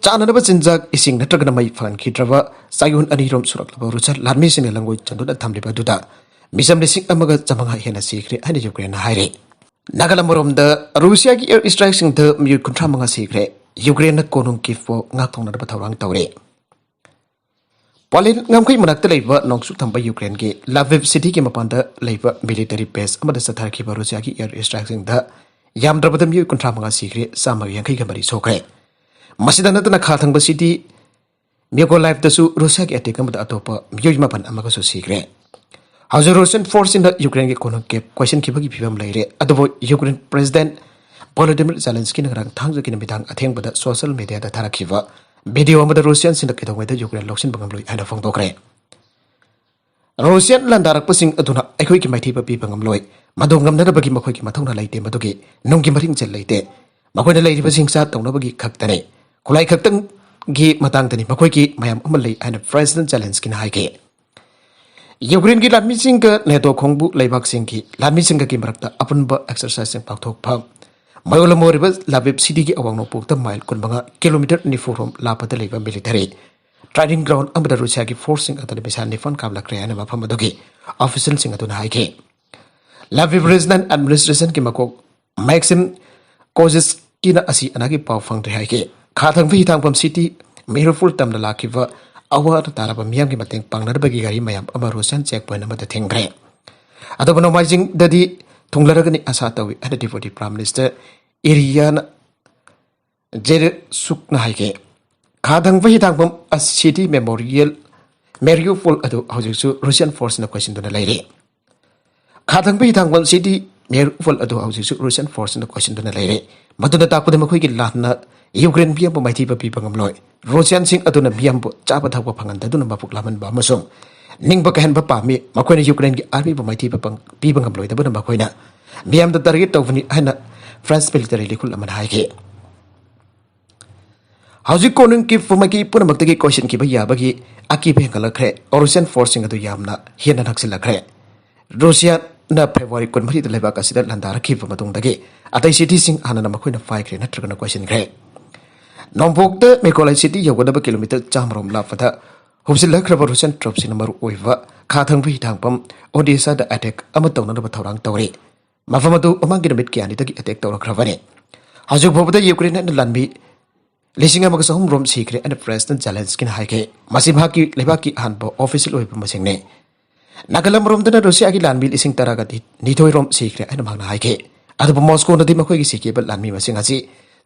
ꯆꯥꯅꯅꯕ ꯆꯤꯟꯖꯥꯛ, ꯏꯁꯤꯡ ꯅꯠꯇ꯭ꯔꯒꯅ ꯃꯩ ꯐꯪꯍꯟꯈꯤꯗ꯭ꯔꯕ ꯆꯌꯣꯜ ꯑꯅꯤꯔꯣꯝ ꯁꯨꯔꯛꯂꯕ ꯔꯨꯁꯤꯌꯥ ꯂꯥꯟꯃꯤꯁꯤꯡꯅ ꯂꯥꯟꯒꯣꯏ ꯆꯟꯗꯨꯅ ꯊꯝꯂꯤꯕ ꯑꯗꯨꯗ ꯃꯤꯆꯝ ꯂꯤꯁꯤꯡ ꯑꯃꯒ ꯆꯥꯃꯉꯥ ꯍꯦꯟꯅ ꯁꯤꯈ꯭ꯔꯦ ꯍꯥꯏꯅ ꯌꯨꯀ꯭ꯔꯦꯟꯅ ꯍꯥꯏꯔꯤ꯫ ꯅꯥꯒꯥꯂꯦꯟ ꯃꯔꯣꯝꯗ ꯔꯨꯁꯤꯌꯥꯒꯤ ꯑꯦꯌꯔ ꯏꯁꯇ꯭ꯔꯥꯏꯛꯁꯤꯡꯗ ꯃꯤꯑꯣꯏ ꯀꯨꯟꯊ꯭ꯔꯥ ꯃꯉꯥ ꯁꯤꯈ꯭ꯔꯦ꯫ ꯌꯨꯀ꯭ꯔꯦꯟꯅ ꯀꯣꯅꯨꯡ ꯀꯤꯐꯄꯨ ꯉꯥꯛꯊꯣꯛꯅꯅꯕ ꯊꯧꯔꯥꯡ ꯇꯧꯔꯤ꯫ ꯄꯣꯂꯦꯟ ꯉꯝꯈꯩ ꯃꯅꯥꯛꯇ ꯂꯩꯕ ꯅꯣꯡꯆꯨꯞ ꯊꯪꯕ ꯌꯨꯀ꯭ꯔꯦꯟꯒꯤ ꯂꯥꯚꯤꯚ ꯁꯤꯇꯤꯒꯤ ꯃꯄꯥꯟꯗ ꯂꯩꯕ ꯃꯤꯂꯤꯇꯔꯤ ꯕꯦꯁ ꯑꯃꯗ ꯆꯠꯊꯔꯛꯈꯤꯕ ꯔꯨꯁꯤꯌꯥꯒꯤ ꯑꯦꯌꯔ ꯏꯁꯇ꯭ꯔꯥꯏꯛꯁꯤꯡꯗ ꯌꯥꯝꯗ꯭ꯔꯕꯗ ꯃꯤꯑꯣꯏ ꯀꯨꯟꯊ꯭ꯔꯥ ꯃꯉꯥ ꯁꯤꯈ꯭ꯔꯦ, ꯆꯥꯝꯃꯒ ꯌꯥꯡꯈꯩꯒ ꯃꯔꯤ ꯁꯣꯛꯈ꯭ꯔꯦ꯫ ꯃꯁꯤꯗ ꯅꯠꯇꯅ ꯈꯥ ꯊꯪꯕ ꯁꯤꯇꯤ ꯃꯤꯀꯣꯂꯥꯏꯚꯇꯁꯨ ꯔꯨꯁꯤꯌꯥꯒꯤ ꯑꯦꯇꯦꯛ ꯑꯃꯗ ꯑꯇꯣꯞꯄ ꯃꯤꯑꯣꯏ ꯃꯥꯄꯟ ꯑꯃꯒꯁꯨ ꯁꯤꯈ꯭ꯔꯦ꯫ ꯍꯧꯖꯤꯛ ꯔꯨꯁꯤꯌꯟ ꯐꯣꯔꯁꯁꯤꯡꯅ ꯌꯨꯀ꯭ꯔꯦꯟꯒꯤ ꯀꯣꯅꯨꯡ ꯀꯦꯞ ꯀꯣꯏꯁꯤꯟꯈꯤꯕꯒꯤ ꯐꯤꯕꯝ ꯂꯩꯔꯦ, ꯑꯗꯨꯕꯨ ꯌꯨꯀ꯭ꯔꯦꯟ ꯄ꯭ꯔꯦꯁꯤꯗꯦꯟꯠ ꯚꯣꯂꯣꯗꯤꯃꯤꯔ ꯖꯦꯂꯦꯟꯁꯀꯤꯅ ꯉꯔꯥꯡ ꯊꯥꯡꯖꯒꯤ ꯅꯨꯃꯤꯗꯥꯡ ꯑꯊꯦꯡꯕꯗ ꯁꯣꯁꯤꯌꯦꯜ ꯃꯤꯗꯤꯌꯥꯗ ꯊꯥꯔꯛꯈꯤꯕ ꯚꯤꯗꯤꯑꯣ ꯑꯃꯗ ꯔꯨꯁꯤꯌꯟꯁꯤꯡꯅ ꯀꯩꯗꯧꯉꯩꯗ ꯌꯨꯀ꯭ꯔꯦꯟ ꯂꯧꯁꯤꯟꯕ ꯉꯝꯂꯣꯏ ꯍꯥꯏꯅ ꯐꯣꯡꯗꯣꯛꯈ꯭ꯔꯦ꯫ ꯔꯨꯁꯤꯌꯟ ꯂꯥꯟꯗꯥꯔꯛꯄꯁꯤꯡ ꯑꯗꯨꯅ ꯑꯩꯈꯣꯏꯒꯤ ꯃꯥꯏꯊꯤꯕ ꯄꯤꯕ ꯉꯝꯂꯣꯏ꯫ ꯃꯗꯨ ꯉꯝꯅꯅꯕꯒꯤ ꯃꯈꯣꯏꯒꯤ ꯃꯊꯧꯅꯥ ꯂꯩꯇꯦ, ꯃꯗꯨꯒꯤ ꯅꯨꯡꯒꯤ ꯃꯔꯤꯡꯖꯦꯜ ꯂꯩꯇꯦ꯫ ꯃꯈꯣꯏꯅ ꯂꯩꯔꯤꯕꯁꯤ ꯍꯤꯡꯁꯥ ꯇꯧꯅꯕꯒꯤ ꯈꯛꯇꯅꯤ꯫ ꯈꯨꯠꯂꯥꯏ ꯈꯛꯇꯪꯒꯤ ꯃꯇꯥꯡꯗꯅꯤ, ꯃꯈꯣꯏꯒꯤ ꯃꯌꯥꯝ ꯑꯃ ꯂꯩ ꯍꯥꯏꯅ ꯄ꯭ꯔꯦꯁꯤꯗꯦꯟꯠ ꯖꯦꯂꯦꯟꯁꯀꯤꯅ ꯍꯥꯏꯈꯤ꯫ ꯌꯨꯀ꯭ꯔꯦꯟꯒꯤ ꯂꯥꯟꯃꯤꯁꯤꯡꯒ ꯅꯦꯇꯣ ꯈꯣꯡꯕꯨ ꯂꯩꯕꯥꯛꯁꯤꯡꯒꯤ ꯂꯥꯟꯃꯤꯁꯤꯡꯒꯒꯤ ꯃꯔꯛꯇ ꯑꯄꯨꯟꯕ ꯑꯦꯛꯁꯔꯁꯥꯏꯖꯁꯤꯡ ꯄꯥꯡꯊꯣꯛꯐꯝ ꯃꯌꯣꯜ ꯑꯃ ꯑꯣꯏꯔꯤꯕ ꯂꯥꯚꯤꯚ ꯁꯤꯇꯤꯒꯤ ꯑꯋꯥꯡ ꯅꯣꯡꯄꯣꯛꯇ ꯃꯥꯏꯜ ꯀꯨꯟꯃꯉꯥ, ꯀꯤꯂꯣꯃꯤꯇꯔ ꯅꯤꯐꯨ ꯔꯣꯝ ꯂꯥꯞꯄꯗ ꯂꯩꯕ ꯃꯤꯂꯤꯇꯔꯤ ꯇ꯭ꯔꯦꯅꯤꯡ ꯒ꯭ꯔꯥꯎꯟ ꯑꯃꯗ ꯔꯨꯁꯤꯌꯥꯒꯤ ꯐꯣꯔꯁꯁꯤꯡ ꯑꯗꯨꯅ ꯃꯤꯁꯥꯏꯜ ꯅꯤꯄꯥꯟ ꯀꯥꯞꯂꯛꯈ꯭ꯔꯦ ꯍꯥꯏꯅ ꯃꯐꯝ ꯑꯗꯨꯒꯤ ꯑꯣꯐꯤꯁꯤꯌꯦꯜꯁꯤꯡ ꯑꯗꯨꯅ ꯍꯥꯏꯈꯤ꯫ ꯂꯥꯚꯤꯚ ꯔꯤꯖꯅꯦꯜ ꯑꯦꯗꯃꯤꯅꯤꯁꯇ꯭ꯔꯦꯁꯟꯒꯤ ꯃꯀꯣꯛ ꯃꯦꯛꯁꯤꯝ ꯀꯣꯖꯤꯁꯀꯤꯅ ꯑꯁꯤ ꯑꯅꯥꯒꯤ ꯄꯥꯎ ꯐꯪꯗ꯭ꯔꯦ ꯍꯥꯏꯈꯤ꯫ ꯈꯥ ꯊꯪꯕ ꯍꯤꯊꯥꯡꯐꯝ ꯁꯤꯇꯤ ꯃꯦꯔꯤꯎꯄꯣꯜ ꯇꯝꯅ ꯂꯥꯛꯈꯤꯕ ꯑꯋꯥ ꯑꯅꯥ ꯇꯥꯔꯕ ꯃꯤꯌꯥꯝꯒꯤ ꯃꯇꯦꯡ ꯄꯥꯡꯅꯅꯕꯒꯤ ꯒꯥꯔꯤ ꯃꯌꯥꯝ ꯑꯃ ꯔꯨꯁꯤꯌꯟ ꯆꯦꯛ ꯄꯣꯏꯟꯠ ꯑꯃꯗ ꯊꯤꯡꯈ꯭ꯔꯦ꯫ ꯑꯗꯨꯕꯨ ꯅꯣꯡꯃꯥꯏꯖꯤꯡꯗꯗꯤ ꯊꯨꯡꯂꯔꯒꯅꯤ ꯑꯁꯥ ꯇꯧꯏ ꯍꯥꯏꯅ ꯗꯤꯄ꯭ꯌꯨꯇꯤ ꯄ꯭ꯔꯥꯏꯝ ꯃꯤꯅꯤꯁꯇꯔ ꯏꯔꯤꯌꯥꯅ ꯖꯦꯔꯦꯁꯨꯛꯅ ꯍꯥꯏꯈꯤ꯫ ꯈꯥ ꯊꯪꯕ ꯍꯤꯊꯥꯡꯐꯝ ꯁꯤꯇꯤ ꯃꯦꯃꯣꯔꯤꯌꯦꯜ ꯃꯦꯔꯤꯎꯄꯣꯜ ꯑꯗꯨ ꯍꯧꯖꯤꯛꯁꯨ ꯔꯨꯁꯤꯌꯟ ꯐꯣꯔꯁꯅ ꯀꯣꯏꯁꯤꯟꯗꯨꯅ ꯂꯩꯔꯤ꯫ ꯈꯥ ꯊꯪꯕ ꯍꯤꯊꯥꯡꯐꯝ ꯁꯤꯇꯤ ꯃꯦꯔꯤꯎꯄꯣꯜ ꯑꯗꯨ ꯍꯧꯖꯤꯛꯁꯨ ꯔꯨꯁꯤꯌꯟ ꯐꯣꯔꯁꯅ ꯀꯣꯏꯁꯤꯟꯗꯨꯅ ꯂꯩꯔꯤ꯫ ꯃꯗꯨꯅ ꯇꯥꯛꯄꯗꯤ ꯃꯈꯣꯏꯒꯤ ꯂꯥꯟꯅ ꯌꯨꯀ꯭ꯔꯦꯟ ꯃꯤꯌꯥꯝꯕꯨ ꯃꯥꯏꯊꯤꯕ ꯄꯤꯕ ꯉꯝꯂꯣꯏ꯫ ꯔꯨꯁꯤꯌꯥꯟꯁꯤꯡ ꯑꯗꯨꯅ ꯃꯤꯌꯥꯝꯕꯨ ꯆꯥꯕ ꯊꯛꯄ ꯐꯪꯍꯟꯗꯗꯨꯅ ꯃꯕꯨꯛ ꯂꯥꯝꯍꯟꯕ ꯑꯃꯁꯨꯡ ꯅꯤꯡꯕ ꯀꯥꯏꯍꯟꯕ ꯄꯥꯝꯃꯤ꯫ ꯃꯈꯣꯏꯅ ꯌꯨꯀ꯭ꯔꯦꯟꯒꯤ ꯑꯔꯃꯤꯕꯨ ꯃꯥꯏꯊꯤꯕ ꯄꯪ-, ꯄꯤꯕ ꯉꯝꯂꯣꯏꯗꯕꯅ ꯃꯈꯣꯏꯅ ꯃꯤꯌꯥꯝꯗ ꯇꯥꯔꯒꯦꯠ ꯇꯧꯕꯅꯤ ꯍꯥꯏꯅ ꯐ꯭ꯔꯦꯟꯁ ꯃꯤꯂꯤꯇꯔꯤ ꯂꯤꯈꯨꯜ ꯑꯃꯅ ꯍꯥꯏꯈꯤ꯫ ꯍꯧꯖꯤꯛ ꯀꯣꯅꯨꯡ ꯀꯤꯞ ꯃꯥꯏꯀꯩ ꯄꯨꯝꯅꯃꯛꯇꯒꯤ ꯀꯣꯏꯁꯤꯟꯈꯤꯕ ꯌꯥꯕꯒꯤ ꯑꯀꯤꯕ ꯍꯦꯟꯒꯠꯂꯛꯈ꯭ꯔꯦ꯫ ꯔꯨꯁꯤꯌꯥꯟ ꯐꯣꯔꯁꯁꯤꯡ ꯑꯗꯨ ꯌꯥꯝꯅ ꯍꯦꯟꯅ ꯅꯛꯁꯤꯜꯂꯛꯈ꯭ꯔꯦ꯫ ꯔꯨꯁꯤꯌꯥꯅ ꯐꯦꯕ꯭ꯔꯨꯋꯥꯔꯤ ꯀꯨꯟꯃꯔꯤꯗ ꯂꯩꯕꯥꯛ ꯑꯁꯤꯗ ꯂꯥꯟꯗꯥꯔꯛꯈꯤꯕ ꯃꯇꯨꯡꯗꯒꯤ ꯑꯇꯩ ꯁꯤꯇꯤꯁꯤꯡ ꯍꯥꯟꯅꯅ ꯃꯈꯣꯏꯅ ꯄꯥꯏꯈ꯭ꯔꯦ ꯅꯠꯇ꯭ꯔꯒꯅ ꯀꯣꯏꯁꯤꯟꯈ꯭ꯔꯦ꯫ ꯅꯣꯡꯄꯣꯛꯇ ꯃꯤꯀꯣꯂꯥꯏ ꯁꯤꯇꯤ ꯌꯧꯒꯗꯕ ꯀꯤꯂꯣꯃꯤꯇꯔ ꯆꯥꯝꯃꯔꯣꯝ ꯂꯥꯞꯄꯗ ꯍꯨꯞꯆꯤꯜꯂꯛꯈ꯭ꯔꯕ ꯔꯨꯁꯤꯌꯟ ꯇ꯭ꯔꯨꯞꯁꯤꯡꯅ ꯃꯔꯨ ꯑꯣꯏꯕ ꯈꯥ ꯊꯪꯕ ꯍꯤꯊꯥꯡꯐꯝ ꯑꯣꯗꯦꯁꯥꯗ ꯑꯦꯇꯦꯛ ꯑꯃ ꯇꯧꯅꯅꯕ ꯊꯧꯔꯥꯡ ꯇꯧꯔꯤ꯫ ꯃꯐꯝ ꯑꯗꯨ ꯃꯃꯥꯡꯒꯤ ꯅꯨꯃꯤꯠ ꯀꯌꯥꯅꯤꯗꯒꯤ ꯑꯦꯇꯦꯛ ꯇꯧꯔꯛꯈ꯭ꯔꯕꯅꯤ꯫ ꯍꯧꯖꯤꯛ ꯐꯥꯎꯕꯗ ꯌꯨꯀ꯭ꯔꯦꯟꯅ ꯂꯥꯟꯃꯤ ꯂꯤꯁꯤꯡ ꯑꯃꯒ ꯆꯍꯨꯝ ꯔꯣꯝ ꯁꯤꯈ꯭ꯔꯦ ꯍꯥꯏꯅ ꯄ꯭ꯔꯦꯁꯤꯗꯦꯟꯠ ꯖꯦꯂꯦꯟꯁꯀꯤꯅ ꯍꯥꯏꯈꯤ꯫ ꯃꯁꯤ ꯃꯍꯥꯛꯀꯤ ꯂꯩꯕꯥꯛꯀꯤ ꯑꯍꯥꯟꯕ ꯑꯣꯐꯤꯁꯤꯌꯦꯜ ꯑꯣꯏꯕ ꯃꯁꯤꯡꯅꯤ꯫ ꯅꯥꯒꯥꯂꯝ ꯔꯣꯝꯗꯅ ꯔꯨꯁꯤꯌꯥꯒꯤ ꯂꯥꯟꯃꯤ ꯂꯤꯁꯤꯡ ꯇꯔꯥꯒ ꯅꯤꯊꯣꯏ ꯔꯣꯝ ꯁꯤꯈ꯭ꯔꯦ ꯍꯥꯏꯅ ꯃꯍꯥꯛꯅ ꯍꯥꯏꯈꯤ꯫ ꯑꯗꯨꯕꯨ ꯃꯣꯁꯀꯣꯅꯗꯤ ꯃꯈꯣꯏꯒꯤ ꯁꯤꯈꯤꯕ ꯂꯥꯟꯃꯤ ꯃꯁꯤꯡ ꯑꯁꯤ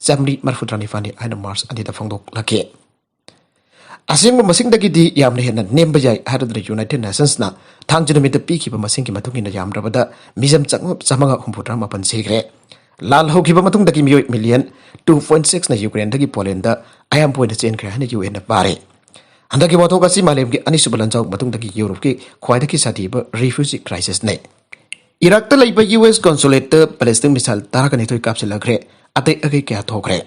ꯆꯥꯃꯔꯤ ꯃꯔꯤꯐꯨꯇꯔꯥꯅꯤꯄꯥꯜꯅꯤ ꯍꯥꯏꯅ ꯃꯥꯔꯆ ꯑꯅꯤꯗ ꯐꯣꯡꯗꯣꯛꯂꯛꯈꯤ꯫ ꯑꯁꯦꯡꯕ ꯃꯁꯤꯡꯗꯒꯤꯗꯤ ꯌꯥꯝꯅ ꯍꯦꯟꯅ ꯅꯦꯝꯕ ꯌꯥꯏ ꯍꯥꯏꯔꯗꯨꯅ ꯌꯨꯅꯥꯏꯇꯦꯗ ꯅꯦꯁꯟꯁꯅ ꯊꯥꯡꯖ ꯅꯨꯃꯤꯠꯇ ꯄꯤꯈꯤꯕ ꯃꯁꯤꯡꯒꯤ ꯃꯇꯨꯡ ꯏꯟꯅ ꯌꯥꯝꯗ꯭ꯔꯕꯗ ꯃꯤꯖꯝ ꯆꯥꯝꯃꯉꯥ ꯍꯨꯝꯐꯨꯇꯔꯥ ꯃꯥꯄꯟ ꯁꯤꯈ꯭ꯔꯦ꯫ ꯂꯥꯜ ꯍꯧꯈꯤꯕ ꯃꯇꯨꯡꯗꯒꯤ ꯃꯤꯑꯣꯏ ꯃꯤꯂꯤꯌꯟ ꯇꯨ ꯄꯣꯏꯟꯠ ꯁꯤꯛꯁꯅ ꯌꯨꯀ꯭ꯔꯦꯟꯗꯒꯤ ꯄꯣꯂꯦꯟꯗ ꯑꯌꯥꯝꯕ ꯑꯣꯏꯅ ꯆꯦꯟꯈ꯭ꯔꯦ ꯍꯥꯏꯅ ꯌꯨ ꯑꯦꯟꯅ ꯄꯥꯔꯤ꯫ ꯍꯟꯗꯛꯀꯤ ꯋꯥꯊꯣꯛ ꯑꯁꯤ ꯃꯥꯂꯦꯝꯒꯤ ꯑꯅꯤꯁꯨꯕ ꯂꯥꯟꯖꯥꯎ ꯃꯇꯨꯡꯗꯒꯤ ꯌꯨꯔꯣꯞꯀꯤ ꯈ꯭ꯋꯥꯏꯗꯒꯤ ꯁꯥꯊꯤꯕ ꯔꯤꯐ꯭ꯌꯨꯖꯤ ꯀ꯭ꯔꯥꯏꯁꯤꯁꯅꯤ꯫ ꯏꯔꯥꯛꯇ ꯂꯩꯕ ꯌꯨ ꯑꯦꯁ ꯀꯣꯟꯁꯨꯂꯦꯠꯇ ꯕꯦꯂꯤꯁꯇꯤꯛ ꯃꯤꯁꯥꯏꯜ ꯇꯔꯥꯒ ꯅꯤꯊꯣꯏ ꯀꯥꯞꯁꯤꯜꯂꯛꯈ꯭ꯔꯦ꯫ ꯑꯇꯩ ꯑꯀꯩ ꯀꯌꯥ ꯊꯣꯛꯈ꯭ꯔꯦ꯫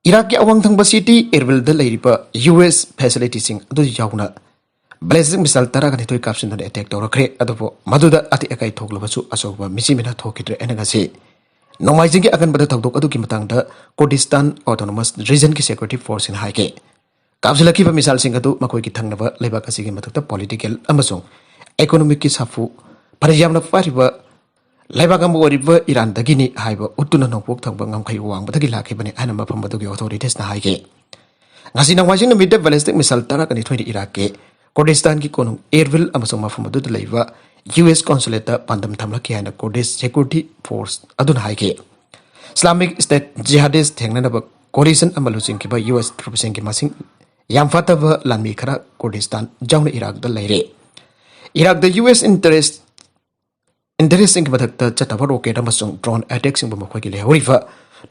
ꯏꯔꯥꯛꯀꯤ ꯑꯋꯥꯡ ꯊꯪꯕ ꯁꯤꯇꯤ ꯏꯔꯕꯤꯜꯗ ꯂꯩꯔꯤꯕ ꯌꯨ ꯑꯦꯁ ꯐꯦꯁꯤꯂꯤꯇꯤꯁꯤꯡ ꯑꯗꯨ ꯌꯥꯎꯅ ꯕꯦꯂꯤꯁꯇꯤꯛ ꯃꯤꯁꯥꯏꯜ ꯇꯔꯥꯒ ꯅꯤꯊꯣꯏ ꯀꯥꯞꯁꯤꯟꯗꯨꯅ ꯑꯦꯇꯦꯛ ꯇꯧꯔꯛꯈ꯭ꯔꯦ꯫ ꯑꯗꯨꯕꯨ ꯃꯗꯨꯗ ꯑꯇꯦꯛ ꯑꯀꯥꯏ ꯊꯣꯛꯂꯕꯁꯨ ꯑꯆꯧꯕ ꯃꯤꯁꯤ ꯃꯤꯅꯥ ꯊꯣꯛꯈꯤꯗ꯭ꯔꯦ ꯍꯥꯏꯅ ꯉꯁꯤ ꯅꯣꯡꯃꯥꯏꯖꯤꯡꯒꯤ ꯑꯀꯟꯕꯗ ꯊꯧꯗꯣꯛ ꯑꯗꯨꯒꯤ ꯃꯇꯥꯡꯗ ꯀꯨꯔꯗꯤꯁꯇꯥꯟ ꯑꯣꯇꯣꯅꯣꯃꯁ ꯔꯤꯖꯟꯒꯤ ꯁꯦꯀ꯭ꯌꯨꯔꯤꯇꯤ ꯐꯣꯔꯁꯁꯤꯡꯅ ꯍꯥꯏꯈꯤ꯫ ꯀꯥꯞꯁꯤꯜꯂꯛꯈꯤꯕ ꯃꯤꯁꯥꯏꯜꯁꯤꯡ ꯑꯗꯨ ꯃꯈꯣꯏꯒꯤ ꯊꯪꯅꯕ ꯂꯩꯕꯥꯛ ꯑꯁꯤꯒꯤ ꯃꯊꯛꯇ ꯄꯣꯂꯤꯇꯤꯀꯦꯜ ꯑꯃꯁꯨꯡ ꯏꯀꯣꯅꯣꯃꯤꯛꯀꯤ ꯁꯥꯐꯨ ꯐꯅ ꯌꯥꯝꯅ ꯄꯥꯏꯔꯤꯕ ꯂꯩꯕꯥꯛ ꯑꯃ ꯑꯣꯏꯔꯤꯕ ꯏꯔꯥꯟꯗꯒꯤꯅꯤ ꯍꯥꯏꯕ ꯎꯠꯇꯨꯅ ꯅꯣꯡꯄꯣꯛ ꯊꯪꯕ ꯉꯝꯈꯩ ꯋꯥꯡꯃꯗꯒꯤ ꯂꯥꯛꯈꯤꯕꯅꯤ ꯍꯥꯏꯅ ꯃꯐꯝ ꯑꯗꯨꯒꯤ ꯑꯣꯊꯣꯔꯤꯇꯤꯁꯅ ꯍꯥꯏꯈꯤ꯫ ꯉꯁꯤ ꯅꯣꯡꯃꯥꯏꯖꯤꯡ ꯅꯨꯃꯤꯠꯇ ꯕꯦꯂꯤꯁꯇꯤꯛ ꯃꯤꯁꯥꯏꯜ ꯇꯔꯥꯒ ꯅꯤꯊꯣꯏꯅ ꯏꯔꯥꯛꯀꯤ ꯀꯨꯔꯗꯤꯁꯇꯥꯟꯒꯤ ꯀꯣꯅꯨꯡ ꯏꯔꯕꯤꯜ ꯑꯃꯁꯨꯡ ꯃꯐꯝ ꯑꯗꯨꯗ ꯂꯩꯕ ꯌꯨ ꯑꯦꯁ ꯀꯣꯟꯁꯨꯂꯦꯠꯇ ꯄꯥꯟꯗꯝ ꯊꯝꯂꯛꯈꯤ ꯍꯥꯏꯅ ꯀꯨꯔꯗꯤꯁ ꯁꯦꯀ꯭ꯌꯨꯔꯤꯇꯤ ꯐꯣꯔꯁ ꯑꯗꯨꯅ ꯍꯥꯏꯈꯤ꯫ ꯏꯁꯂꯥꯃꯤꯛ ꯁ꯭ꯇꯦꯠ ꯖꯤꯍꯥꯗꯤꯁ ꯊꯦꯡꯅꯅꯕ ꯀꯣꯂꯤꯁꯟ ꯑꯃ ꯂꯨꯆꯤꯡꯈꯤꯕ ꯌꯨ ꯑꯦꯁ ꯇ꯭ꯔꯨꯞꯁꯤꯡꯒꯤ ꯃꯁꯤꯡ ꯌꯥꯝ ꯐꯠꯇꯕ ꯂꯥꯟꯃꯤ ꯈꯔ ꯀꯨꯔꯗꯤꯁꯇꯥꯟ ꯌꯥꯎꯅ ꯏꯔꯥꯛꯇ ꯂꯩꯔꯦ꯫ ꯏꯔꯥꯛꯇ ꯌꯨ ꯑꯦꯁ ꯏꯟꯇꯔꯦꯁ ꯏꯟꯇꯔꯦꯁꯁꯤꯡꯒꯤ ꯃꯊꯛꯇ ꯆꯠꯇꯕ ꯔꯣꯀꯦꯠ ꯑꯃꯁꯨꯡ ꯗ꯭ꯔꯣꯟ ꯑꯦꯇꯦꯛꯁꯤꯡꯕꯨ ꯃꯈꯣꯏꯒꯤ ꯂꯩꯍꯧꯔꯤꯕ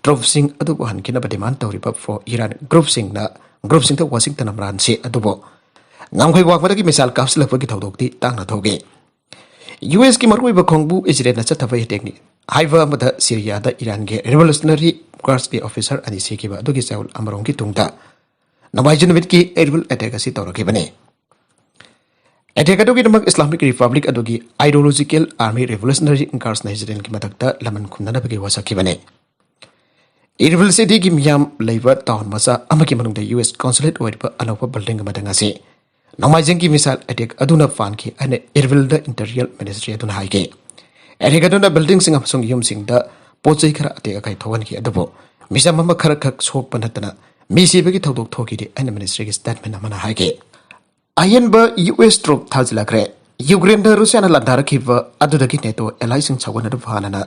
ꯇ꯭ꯔꯨꯞꯁꯤꯡ ꯑꯗꯨꯕꯨ ꯍꯟꯈꯤꯅꯕ ꯗꯤꯃꯥꯟ ꯇꯧꯔꯤꯕ ꯐ꯭ꯔꯣ ꯏꯔꯥꯟ ꯒ꯭ꯔꯨꯞꯁꯤꯡꯅ ꯒ꯭ꯔꯨꯞꯁꯤꯡꯗ ꯋꯥꯁꯤꯡꯇꯟ ꯑꯃꯔꯥꯟꯁꯦ ꯑꯗꯨꯕꯨ ꯉꯝꯈꯩ ꯋꯥꯡꯃꯗꯒꯤ ꯃꯤꯁꯥꯏꯜ ꯀꯥꯞꯁꯤꯜꯂꯛꯄꯒꯤ ꯊꯧꯗꯣꯛꯇꯤ ꯇꯥꯡꯅ ꯊꯣꯛꯏ꯫ ꯌꯨ ꯑꯦꯁꯀꯤ ꯃꯔꯨꯑꯣꯏꯕ ꯈꯣꯡꯕꯨ ꯏꯖꯔꯦꯜꯅ ꯆꯠꯊꯕ ꯑꯦꯇꯦꯛꯅꯤ ꯍꯥꯏꯕ ꯑꯃꯗ ꯁꯤꯔꯤꯌꯥꯗ ꯏꯔꯥꯟꯒꯤ ꯔꯤꯚꯣꯂꯨꯁꯅꯔꯤ ꯒꯥꯔꯗꯁꯀꯤ ꯑꯣꯐꯤꯁꯔ ꯑꯅꯤ ꯁꯤꯈꯤꯕ ꯑꯗꯨꯒꯤ ꯆꯌꯣꯜ ꯑꯃꯔꯣꯝꯒꯤ ꯇꯨꯡꯗ ꯅꯣꯡꯃꯥꯏꯖꯤꯡ ꯅꯨꯃꯤꯠꯀꯤ ꯑꯦꯔꯤꯌꯦꯜ ꯑꯦꯇꯦꯛ ꯑꯁꯤ ꯇꯧꯔꯛꯈꯤꯕꯅꯤ꯫ ꯑꯦꯇꯦꯛ ꯑꯗꯨꯒꯤꯗꯃꯛ ꯏꯁꯂꯥꯃꯤꯛ ꯔꯤꯄꯕ꯭ꯂꯤꯛ ꯑꯗꯨꯒꯤ ꯑꯥꯏꯗꯤꯌꯣꯂꯣꯖꯤꯀꯦꯜ ꯑꯥꯔꯃꯤ ꯔꯤꯚꯣꯂꯨꯁꯅꯔꯤ ꯒꯥꯔꯗꯁꯅ ꯏꯖꯔꯦꯜꯒꯤ ꯃꯊꯛꯇ ꯂꯃꯟ ꯈꯨꯝꯅꯅꯕꯒꯤ ꯋꯥꯁꯛꯈꯤꯕꯅꯤ꯫ ꯏꯔꯕꯤꯜ ꯁꯤꯇꯤꯒꯤ ꯃꯤꯌꯥꯝ ꯂꯩꯕ ꯇꯥꯎꯟ ꯃꯆꯥ ꯑꯃꯒꯤ ꯃꯅꯨꯡꯗ ꯌꯨ ꯑꯦꯁ ꯀꯣꯟꯁꯨꯂꯦꯠ ꯑꯣꯏꯔꯤꯕ ꯑꯅꯧꯕ ꯕꯤꯜꯗꯤꯡ ꯑꯃꯗ ꯉꯁꯤ ꯅꯣꯡꯃꯥꯏꯖꯤꯡꯒꯤ ꯃꯤꯁꯥꯏꯜ ꯑꯦꯇꯦꯛ ꯑꯗꯨꯅ ꯄꯥꯟꯈꯤ ꯍꯥꯏꯅ ꯏꯔꯕꯤꯜꯗ ꯏꯟꯇꯤꯔꯤꯌꯔ ꯃꯤꯅꯤꯁꯇ꯭ꯔꯤ ꯑꯗꯨꯅ ꯍꯥꯏꯈꯤ꯫ ꯑꯦꯇꯦꯛ ꯑꯗꯨꯅ ꯕꯤꯜꯗꯤꯡꯁꯤꯡ ꯑꯃꯁꯨꯡ ꯌꯨꯝꯁꯤꯡꯗ ꯄꯣꯠ ꯆꯩ ꯈꯔ ꯑꯇꯦꯛ ꯑꯀꯥꯏ ꯊꯣꯛꯍꯟꯈꯤ, ꯑꯗꯨꯕꯨ ꯃꯤꯆꯝ ꯑꯃ ꯈꯔꯈꯛ ꯁꯣꯛꯄ ꯅꯠꯇꯅ ꯃꯤ ꯁꯤꯕꯒꯤ ꯊꯧꯗꯣꯛ ꯊꯣꯛꯈꯤꯗꯦ ꯍꯥꯏꯅ ꯃꯤꯅꯤꯁꯇ꯭ꯔꯤꯒꯤ ꯁ꯭ꯇꯦꯠꯃꯦꯟ ꯑꯃꯅ ꯍꯥꯏꯈꯤ꯫ ꯑꯍꯦꯟꯕ ꯌꯨ ꯑꯦꯁ ꯇ꯭ꯔꯨꯞ ꯊꯥꯖꯤꯜꯂꯛꯈ꯭ꯔꯦ꯫ ꯌꯨꯀ꯭ꯔꯦꯟꯗ ꯔꯨꯁꯤꯌꯥꯅ ꯂꯥꯟꯗꯥꯔꯛꯈꯤꯕ ꯑꯗꯨꯗꯒꯤ ꯅꯦꯇꯣ ꯑꯦꯂꯥꯏꯁꯤꯡ ꯁꯧꯒꯠꯅꯅꯕ ꯍꯥꯟꯅꯅ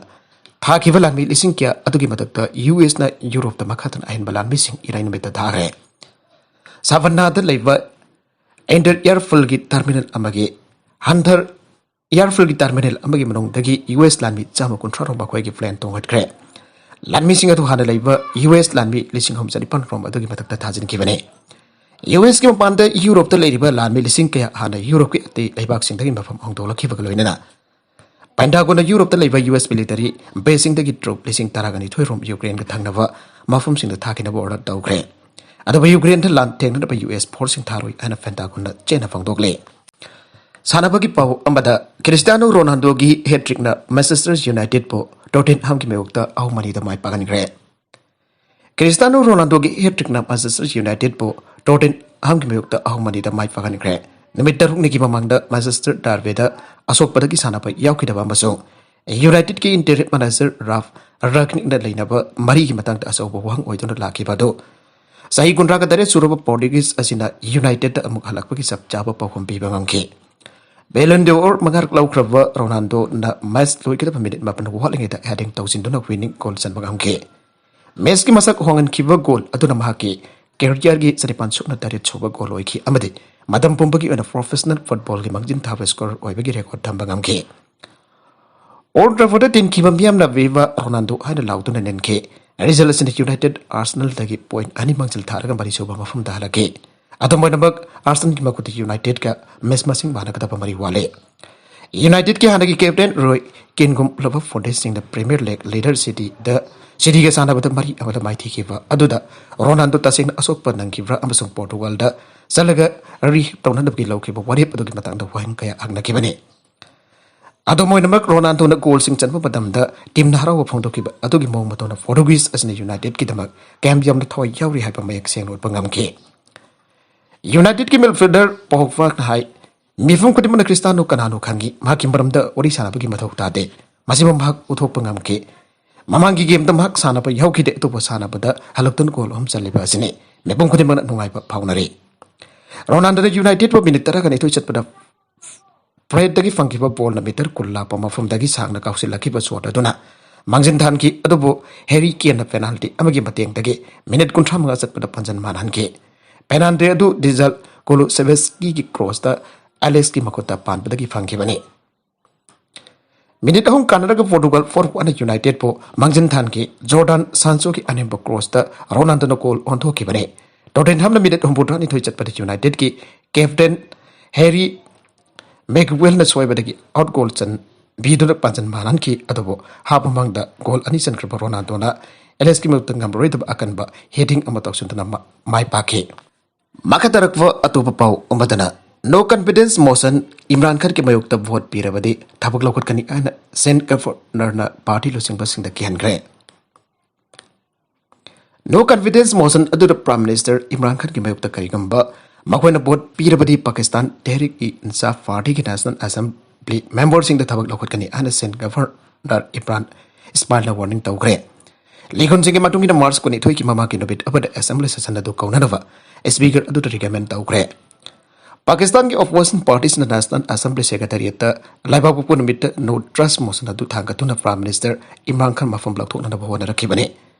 ꯊꯥꯈꯤꯕ ꯂꯥꯟꯃꯤ ꯂꯤꯁꯤꯡ ꯀꯌꯥ ꯑꯗꯨꯒꯤ ꯃꯊꯛꯇ ꯌꯨ ꯑꯦꯁꯅ ꯌꯨꯔꯣꯞꯇ ꯃꯈꯥ ꯇꯥꯅ ꯑꯍꯦꯟꯕ ꯂꯥꯟꯃꯤꯁꯤꯡ ꯏꯔꯥꯏ ꯅꯨꯃꯤꯠꯇ ꯊꯥꯈ꯭ꯔꯦ꯫ ꯁꯥꯕꯟꯅꯥꯗ ꯂꯩꯕ ꯑꯦꯟꯗꯔ ꯑꯦꯌꯔꯐꯤꯜꯒꯤ ꯇꯔꯃꯤꯅꯦꯜ ꯑꯃꯒꯤ ꯍꯟꯊꯔ ꯑꯦꯌꯔꯐꯤꯜꯒꯤ ꯇꯔꯃꯤꯅꯦꯜ ꯑꯃꯒꯤ ꯃꯅꯨꯡꯗꯒꯤ ꯌꯨ ꯑꯦꯁ ꯂꯥꯟꯃꯤ ꯆꯥꯝꯃ ꯀꯨꯟꯊ꯭ꯔꯥ ꯔꯣꯝ ꯃꯈꯣꯏꯒꯤ ꯄ꯭ꯂꯦꯟ ꯇꯣꯡꯈꯠꯈ꯭ꯔꯦ꯫ ꯂꯥꯟꯃꯤꯁꯤꯡ ꯑꯗꯨ ꯍꯥꯟꯅ ꯂꯩꯕ ꯌꯨ ꯑꯦꯁ ꯂꯥꯟꯃꯤ ꯂꯤꯁꯤꯡ ꯑꯍꯨꯝ ꯆꯅꯤꯄꯥꯟ ꯔꯣꯝ ꯑꯗꯨꯒꯤ ꯃꯊꯛꯇ ꯊꯥꯖꯤꯟꯈꯤꯕꯅꯤ꯫ ꯌꯨ ꯑꯦꯁꯀꯤ ꯃꯄꯥꯟꯗ ꯌꯨꯔꯣꯞꯇ ꯂꯩꯔꯤꯕ ꯂꯥꯟꯃꯤ ꯂꯤꯁꯤꯡ ꯀꯌꯥ ꯍꯥꯟꯅ ꯌꯨꯔꯣꯞꯀꯤ ꯑꯇꯩ ꯂꯩꯕꯥꯛꯁꯤꯡꯗꯒꯤ ꯃꯐꯝ ꯍꯣꯡꯗꯣꯛꯂꯛꯈꯤꯕꯒ ꯂꯣꯏꯅꯅ ꯄꯦꯟꯇꯥꯒꯣꯟꯅ ꯌꯨꯔꯣꯞꯇ ꯂꯩꯕ ꯌꯨ ꯑꯦꯁ ꯃꯤꯂꯤꯇꯔꯤ ꯕꯦꯁꯁꯤꯡꯗꯒꯤ ꯇ꯭ꯔꯨꯞ ꯂꯤꯁꯤꯡ ꯇꯔꯥꯒ ꯅꯤꯊꯣꯏ ꯔꯣꯝ ꯌꯨꯀ꯭ꯔꯦꯟꯒ ꯊꯪꯅꯕ ꯃꯐꯝꯁꯤꯡꯗ ꯊꯥꯈꯤꯅꯕ ꯑꯣꯔꯗꯔ ꯇꯧꯈ꯭ꯔꯦ꯫ ꯑꯗꯨꯕꯨ ꯌꯨꯀ꯭ꯔꯦꯟꯗ ꯂꯥꯟ ꯊꯦꯡꯅꯅꯕ ꯌꯨ ꯑꯦꯁ ꯐꯣꯔꯁꯁꯤꯡ ꯊꯥꯔꯣꯏ ꯍꯥꯏꯅ ꯄꯦꯟꯇꯥꯒꯣꯟꯅ ꯆꯦꯟꯅ ꯐꯣꯡꯗꯣꯛꯂꯤ꯫ ꯁꯥꯟꯅꯕꯒꯤ ꯄꯥꯎ ꯑꯃꯗ, ꯀ꯭ꯔꯤꯁꯇꯤꯌꯥꯅꯣ ꯔꯣꯅꯥꯜꯗꯣꯒꯤ ꯍꯦꯠꯇ꯭ꯔꯤꯛꯅ ꯃꯦꯟꯆꯦꯁꯇꯔ ꯌꯨꯅꯥꯏꯇꯦꯗꯄꯨ ꯇꯣꯇꯦꯟꯍꯥꯝꯒꯤ ꯃꯥꯌꯣꯛꯇ ꯑꯍꯨꯝ ꯑꯅꯤꯗ ꯃꯥꯏ ꯄꯥꯛꯍꯟꯈ꯭ꯔꯦ꯫ ꯀ꯭ꯔꯤꯁꯇꯤꯌꯥꯅꯣ ꯔꯣꯅꯥꯜꯗꯣꯒꯤ ꯍꯦꯠꯇ꯭ꯔꯤꯛꯅ ꯃꯥꯟꯆꯦꯁꯇꯔ ꯌꯨꯅꯥꯏꯇꯦꯗꯄꯨ ꯇꯣꯇꯦꯟꯍꯥꯝꯒꯤ ꯃꯥꯌꯣꯛꯇ ꯑꯍꯨꯝ ꯑꯅꯤꯗ ꯃꯥꯏ ꯄꯥꯛꯍꯟꯈ꯭ꯔꯦ꯫ ꯅꯨꯃꯤꯠ ꯇꯔꯨꯛꯅꯤꯒꯤ ꯃꯃꯥꯡꯗ ꯃꯥꯟꯆꯦꯁꯇꯔ ꯗꯥꯔꯕꯤꯗ ꯑꯁꯣꯛꯄꯗꯒꯤ ꯁꯥꯟꯅꯕ ꯌꯥꯎꯈꯤꯗꯕ ꯑꯃꯁꯨꯡ ꯌꯨꯅꯥꯏꯇꯦꯗꯀꯤ ꯏꯟꯇꯤꯔꯤꯝ ꯃꯦꯅꯦꯖꯔ ꯔꯥꯐ ꯔꯥꯒꯅꯤꯛꯅ ꯂꯩꯅꯕ ꯃꯔꯤꯒꯤ ꯃꯇꯥꯡꯗ ꯑꯆꯧꯕ ꯋꯥꯍꯪ ꯑꯣꯏꯗꯨꯅ ꯂꯥꯛꯈꯤꯕ ꯑꯗꯨ ꯆꯍꯤ ꯀꯨꯟꯊ꯭ꯔꯥꯒ ꯇꯔꯦꯠ ꯁꯨꯔꯕ ꯄꯣꯔꯇꯨꯒꯤꯁ ꯑꯁꯤꯅ ꯌꯨꯅꯥꯏꯇꯦꯗꯇ ꯑꯃꯨꯛ ꯍꯜꯂꯛꯄꯒꯤ ꯆꯞ ꯆꯥꯕ ꯄꯥꯎꯈꯨꯝ ꯄꯤꯕ ꯉꯝꯈꯤ꯫ ꯕꯦꯂꯟ ꯗꯤꯑꯣꯔ ꯃꯉꯥꯔꯛ ꯂꯧꯈ꯭ꯔꯕ ꯔꯣꯅꯥꯜꯗꯣꯅ ꯃꯦꯆ ꯂꯣꯏꯒꯗꯕ ꯃꯤꯅꯤꯠ ꯃꯥꯄꯟ ꯋꯥꯠꯂꯤꯉꯩꯗ ꯍꯦꯗꯤꯡ ꯇꯧꯁꯤꯟꯗꯨꯅ ꯋꯤꯅꯤꯡ ꯒꯣꯜ ꯆꯟꯕ ꯉꯝꯈꯤ꯫ ꯃꯦꯆꯀꯤ ꯃꯁꯛ ꯍꯣꯡꯍꯟꯈꯤꯕ ꯒꯣꯜ ꯑꯗꯨꯅ ꯃꯍꯥꯛꯀꯤ ꯀꯦꯔꯤꯌꯔꯒꯤ ꯆꯅꯤꯄꯥꯟ ꯁꯨꯞꯅ ꯇꯔꯦꯠ ꯁꯨꯕ ꯒꯣꯜ ꯑꯣꯏꯈꯤ ꯑꯃꯗꯤ ꯃꯇꯝ ꯄꯨꯝꯕꯒꯤ ꯑꯣꯏꯅ ꯄ꯭ꯔꯣꯐꯦꯁꯅꯦꯜ ꯐꯨꯠꯕꯣꯜꯒꯤ ꯃꯥꯡꯖꯤꯟ ꯊꯥꯕ ꯁ꯭ꯀꯣꯔꯔ ꯑꯣꯏꯕꯒꯤ ꯔꯦꯀꯣꯔꯗ ꯊꯝꯕ ꯉꯝꯈꯤ꯫ ꯑꯣꯜ ꯇ꯭ꯔꯥꯐꯣꯔꯗꯇ ꯇꯤꯟꯈꯤꯕ ꯃꯤꯌꯥꯝꯅ "ꯚꯤꯚꯥ ꯔꯣꯅꯥꯜꯗꯣ" ꯍꯥꯏꯅ ꯂꯥꯎꯗꯨꯅ ꯅꯦꯟꯈꯤ꯫ ꯔꯤꯖꯜ ꯑꯁꯤꯅ ꯌꯨꯅꯥꯏꯇꯦꯗ ꯑꯥꯔꯁꯅꯦꯜꯗꯒꯤ ꯄꯣꯏꯟꯠ ꯑꯅꯤ ꯃꯥꯡꯖꯤꯜ ꯊꯥꯔꯒ ꯃꯔꯤꯁꯨꯕ ꯃꯐꯝꯗ ꯍꯜꯂꯛꯈꯤ꯫ ꯑꯗꯨꯝ ꯑꯣꯏꯅꯃꯛ, ꯑꯥꯔꯁꯅꯦꯜꯒꯤ ꯃꯈꯨꯠꯇ ꯌꯨꯅꯥꯏꯇꯦꯗꯀ ꯃꯦꯆ ꯃꯁꯤꯡ ꯃꯥꯟꯅꯒꯗꯕ ꯃꯔꯤ ꯋꯥꯠꯂꯤ꯫ ꯌꯨꯅꯥꯏꯇꯦꯗꯀꯤ ꯍꯥꯟꯅꯒꯤ ꯀꯦꯞꯇꯦꯟ ꯔꯣꯏ ꯀꯤꯟꯒꯨꯝꯂꯕ ꯐꯣꯔꯇꯤꯁꯤꯡꯅ ꯄ꯭ꯔꯤꯃꯤꯌꯔ ꯂꯤꯒ ꯂꯤꯗꯔ ꯁꯤꯇꯤꯗ, ꯁꯤꯇꯤꯒ ꯁꯥꯟꯅꯕꯗ ꯃꯔꯤ ꯑꯃꯗ ꯃꯥꯏꯊꯤꯈꯤꯕ ꯑꯗꯨꯗ ꯔꯣꯅꯥꯜꯗꯣ ꯇꯁꯦꯡꯅ ꯑꯁꯣꯛꯄ ꯅꯪꯈꯤꯕ꯭ꯔꯥ ꯑꯃꯁꯨꯡ ꯄꯣꯔꯇꯨꯒꯜꯗ ꯆꯠꯂꯒ ꯔꯤꯍꯦꯕ ꯇꯧꯅꯅꯕꯒꯤ ꯂꯧꯈꯤꯕ ꯋꯥꯔꯦꯞ ꯑꯗꯨꯒꯤ ꯃꯇꯥꯡꯗ ꯋꯥꯍꯪ ꯀꯌꯥ ꯍꯪꯅꯈꯤꯕꯅꯤ꯫ ꯑꯗꯨꯝ ꯑꯣꯏꯅꯃꯛ, ꯔꯣꯅꯥꯜꯗꯣꯅ ꯒꯣꯜꯁꯤꯡ ꯆꯟꯕ ꯃꯇꯝꯗ ꯇꯤꯝꯅ ꯍꯔꯥꯎꯕ ꯐꯣꯡꯗꯣꯛꯈꯤꯕ ꯑꯗꯨꯒꯤ ꯃꯑꯣꯡ ꯃꯇꯧꯅ ꯄꯣꯔꯇꯨꯒꯤꯁ ꯑꯁꯤꯅ ꯌꯨꯅꯥꯏꯇꯦꯗꯀꯤꯗꯃꯛ ꯀꯌꯥꯝ ꯌꯥꯝꯅ ꯊꯋꯥꯏ ꯌꯥꯎꯔꯤ ꯍꯥꯏꯕ ꯃꯌꯦꯛ ꯁꯦꯡꯅ ꯎꯠꯄ ꯉꯝꯈꯤ꯫ ꯌꯨꯅꯥꯏꯇꯦꯗꯀꯤ ꯃꯤꯗꯐꯤꯜꯗꯔ ꯄꯣꯒꯕꯥꯅ ꯍꯥꯏ, "ꯃꯤꯄꯨꯝ ꯈꯨꯗꯤꯡꯃꯛꯅ ꯀ꯭ꯔꯤꯁꯇꯤꯌꯥꯅꯣ ꯀꯅꯥꯅꯣ ꯈꯪꯏ, ꯃꯍꯥꯛꯀꯤ ꯃꯔꯝꯗ ꯋꯥꯔꯤ ꯁꯥꯟꯅꯕꯒꯤ ꯃꯊꯧ ꯇꯥꯗꯦ꯫ ꯃꯁꯤꯃ ꯃꯍꯥꯛ ꯎꯠꯊꯣꯛꯄ ꯉꯝꯈꯤ꯫ ꯃꯃꯥꯡꯒꯤ ꯒꯦꯝꯗ ꯃꯍꯥꯛ ꯁꯥꯟꯅꯕ ꯌꯥꯎꯈꯤꯗꯦ, ꯑꯇꯣꯞꯄ ꯁꯥꯟꯅꯕꯗ ꯍꯜꯂꯛꯇꯨꯅ ꯒꯣꯜ ꯑꯍꯨꯝ ꯆꯜꯂꯤꯕ ꯑꯁꯤꯅꯤ꯫ ꯃꯤꯄꯨꯝ ꯈꯨꯗꯤꯡꯃꯛꯅ ꯅꯨꯡꯉꯥꯏꯕ ꯐꯥꯎꯅꯔꯤ"꯫ ꯔꯣꯅꯥꯜꯗꯣꯅ ꯌꯨꯅꯥꯏꯇꯦꯗꯄꯨ ꯃꯤꯅꯤꯠ ꯇꯔꯥꯒ ꯅꯤꯊꯣꯏ ꯆꯠꯄꯗ ꯐ꯭ꯔꯦꯗꯇꯒꯤ ꯐꯪꯈꯤꯕ ꯕꯣꯜꯅ ꯃꯤꯇꯔ ꯀꯨꯟ ꯂꯥꯞꯄ ꯃꯐꯝꯗꯒꯤ ꯁꯥꯡꯅ ꯀꯥꯎꯁꯤꯜꯂꯛꯈꯤꯕ ꯁꯣꯠ ꯑꯗꯨꯅ ꯃꯥꯡꯖꯤꯟ ꯊꯥꯟꯈꯤ, ꯑꯗꯨꯕꯨ ꯍꯦꯔꯤ ꯀꯦꯟꯅ ꯄꯦꯅꯥꯜꯇꯤ ꯑꯃꯒꯤ ꯃꯇꯦꯡꯗꯒꯤ ꯃꯤꯅꯤꯠ ꯀꯨꯟꯊ꯭ꯔꯥ ꯃꯉꯥ ꯆꯠꯄꯗ ꯄꯥꯟꯖꯟ ꯃꯥꯟꯍꯟꯈꯤ꯫ ꯄꯦꯅꯥꯜꯇꯤ ꯑꯗꯨ ꯗꯤꯖꯜ ꯀꯣꯂꯨꯁꯦꯚꯁꯀꯤꯒꯤ ꯀ꯭ꯔꯣꯁꯇ ꯑꯦꯂꯦꯛꯁꯀꯤ ꯃꯈꯨꯠꯇ ꯄꯥꯟꯕꯗꯒꯤ ꯐꯪꯈꯤꯕꯅꯤ꯫ ꯃꯤꯅꯤꯠ ꯑꯍꯨꯝ ꯀꯥꯟꯅꯔꯒ ꯄꯣꯔꯇꯨꯒꯜ ꯐꯣꯔ ꯋꯥꯟꯅ ꯌꯨꯅꯥꯏꯇꯦꯗꯄꯨ ꯃꯥꯡꯖꯤꯟ ꯊꯥꯟꯈꯤ꯫ ꯖꯣꯔꯗꯥꯟ ꯁꯥꯟꯆꯣꯒꯤ ꯑꯅꯦꯝꯕ ꯀ꯭ꯔꯣꯁꯇ ꯔꯣꯅꯥꯜꯗꯣꯅ ꯒꯣꯜ ꯑꯣꯟꯊꯣꯛꯈꯤꯕꯅꯤ꯫ ꯇꯣꯇꯦꯟꯍꯥꯝꯅ ꯃꯤꯅꯤꯠ ꯍꯨꯝꯐꯨꯇꯔꯥꯅꯤꯊꯣꯏ ꯆꯠꯄꯗ ꯌꯨꯅꯥꯏꯇꯦꯗꯀꯤ ꯀꯦꯞꯇꯦꯟ ꯍꯦꯔꯤ ꯃꯦꯒꯋꯦꯜꯅ ꯁꯣꯏꯕꯗꯒꯤ ꯑꯥꯎꯠ ꯒꯣꯜ ꯆꯟꯕꯤꯗꯨꯅ ꯄꯥꯟꯖꯟ ꯃꯥꯟꯍꯟꯈꯤ, ꯑꯗꯨꯕꯨ ꯍꯥꯞ ꯃꯃꯥꯡꯗ ꯒꯣꯜ ꯑꯅꯤ ꯆꯟꯈ꯭ꯔꯕ ꯔꯣꯅꯥꯜꯗꯣꯅ ꯑꯦꯂꯦꯛꯁꯀꯤ ꯃꯥꯌꯣꯛꯇ ꯉꯝꯂꯔꯣꯏꯗꯕ ꯑꯀꯟꯕ ꯍꯦꯗꯤꯡ ꯑꯃ ꯇꯧꯁꯤꯟꯗꯨꯅ ꯃ-, ꯃꯥꯏ ꯄꯥꯛꯈꯤ꯫ ꯃꯈꯥ ꯇꯥꯔꯛꯄ ꯑꯇꯣꯞꯄ ꯄꯥꯎ ꯑꯃꯗꯅ, "No confidence motion, ꯏꯝꯔꯥꯟ ꯈꯥꯟꯒꯤ ꯃꯥꯌꯣꯛꯇ ꯚꯣꯠ ꯄꯤꯔꯕꯗꯤ ꯊꯕꯛ ꯂꯧꯈꯠꯀꯅꯤ" ꯍꯥꯏꯅ ꯁꯦꯟ ꯒꯚꯔꯅꯔꯅ ꯄꯥꯔꯇꯤ ꯂꯨꯆꯤꯡꯕꯁꯤꯡꯗ ꯀꯤꯍꯟꯈ꯭ꯔꯦ꯫ "No confidence motion ꯑꯗꯨꯗ ꯄ꯭ꯔꯥꯏꯝ ꯃꯤꯅꯤꯁꯇꯔ ꯏꯝꯔꯥꯟ ꯈꯥꯟꯒꯤ ꯃꯥꯌꯣꯛꯇ ꯀꯔꯤꯒꯨꯝꯕ ꯃꯈꯣꯏꯅ ꯚꯣꯠ ꯄꯤꯔꯕꯗꯤ ꯄꯥꯀꯤꯁꯇꯥꯟ ꯇꯦꯍꯔꯤꯛ ꯏ ꯏꯟꯁꯥꯐ ꯄꯥꯔꯇꯤꯒꯤ ꯅꯦꯁꯅꯦꯜ ꯑꯦꯁꯦꯝꯕ꯭ꯂꯤ ꯃꯦꯝꯕꯔꯁꯤꯡꯗ ꯊꯕꯛ ꯂꯧꯈꯠꯀꯅꯤ" ꯍꯥꯏꯅ ꯁꯦꯟ ꯒꯚꯔꯅꯔ ꯏꯝꯔꯥꯟ ꯏꯁꯃꯥꯏꯜꯅ ꯋꯥꯔꯅꯤꯡ ꯇꯧꯈ꯭ꯔꯦ꯫ ꯂꯤꯈꯨꯟꯁꯤꯡꯒꯤ ꯃꯇꯨꯡ ꯏꯟꯅ, ꯃꯥꯔꯆ ꯀꯨꯟꯅꯤꯊꯣꯏꯒꯤ ꯃꯃꯥꯡꯒꯤ ꯅꯨꯃꯤꯠ ꯑꯃꯗ ꯑꯦꯁꯦꯝꯕ꯭ꯂꯤ ꯁꯦꯁꯟ ꯑꯗꯨ ꯀꯧꯅꯅꯕ ꯁ꯭ꯄꯤꯀꯔ ꯑꯗꯨꯗ ꯔꯤꯀꯃꯦꯟ ꯇꯧꯈ꯭ꯔꯦ꯫ ꯄꯥꯀꯤꯁꯇꯥꯟꯒꯤ ꯑꯣꯄꯣꯖꯤꯁꯟ ꯄꯥꯔꯇꯤꯁꯤꯡꯅ ꯅꯦꯁꯅꯦꯜ ꯑꯦꯁꯦꯝꯕ꯭ꯂꯤ ꯁꯦꯀ꯭ꯔꯦꯇꯦꯔꯤꯌꯦꯠꯇ ꯂꯩꯕꯥꯛꯄꯣꯛꯄ ꯅꯨꯃꯤꯠꯇ ꯅꯣ ꯇ꯭ꯔꯁ ꯃꯣꯁꯟ ꯑꯗꯨ ꯊꯥꯡꯒꯠꯇꯨꯅ ꯄ꯭ꯔꯥꯏꯝ ꯃꯤꯅꯤꯁꯇꯔ ꯏꯝꯔꯥꯟ ꯈꯥꯟ ꯃꯐꯝ ꯂꯧꯊꯣꯛꯅꯅꯕ ꯍꯣꯠꯅꯔꯛꯈꯤꯕꯅꯤ꯫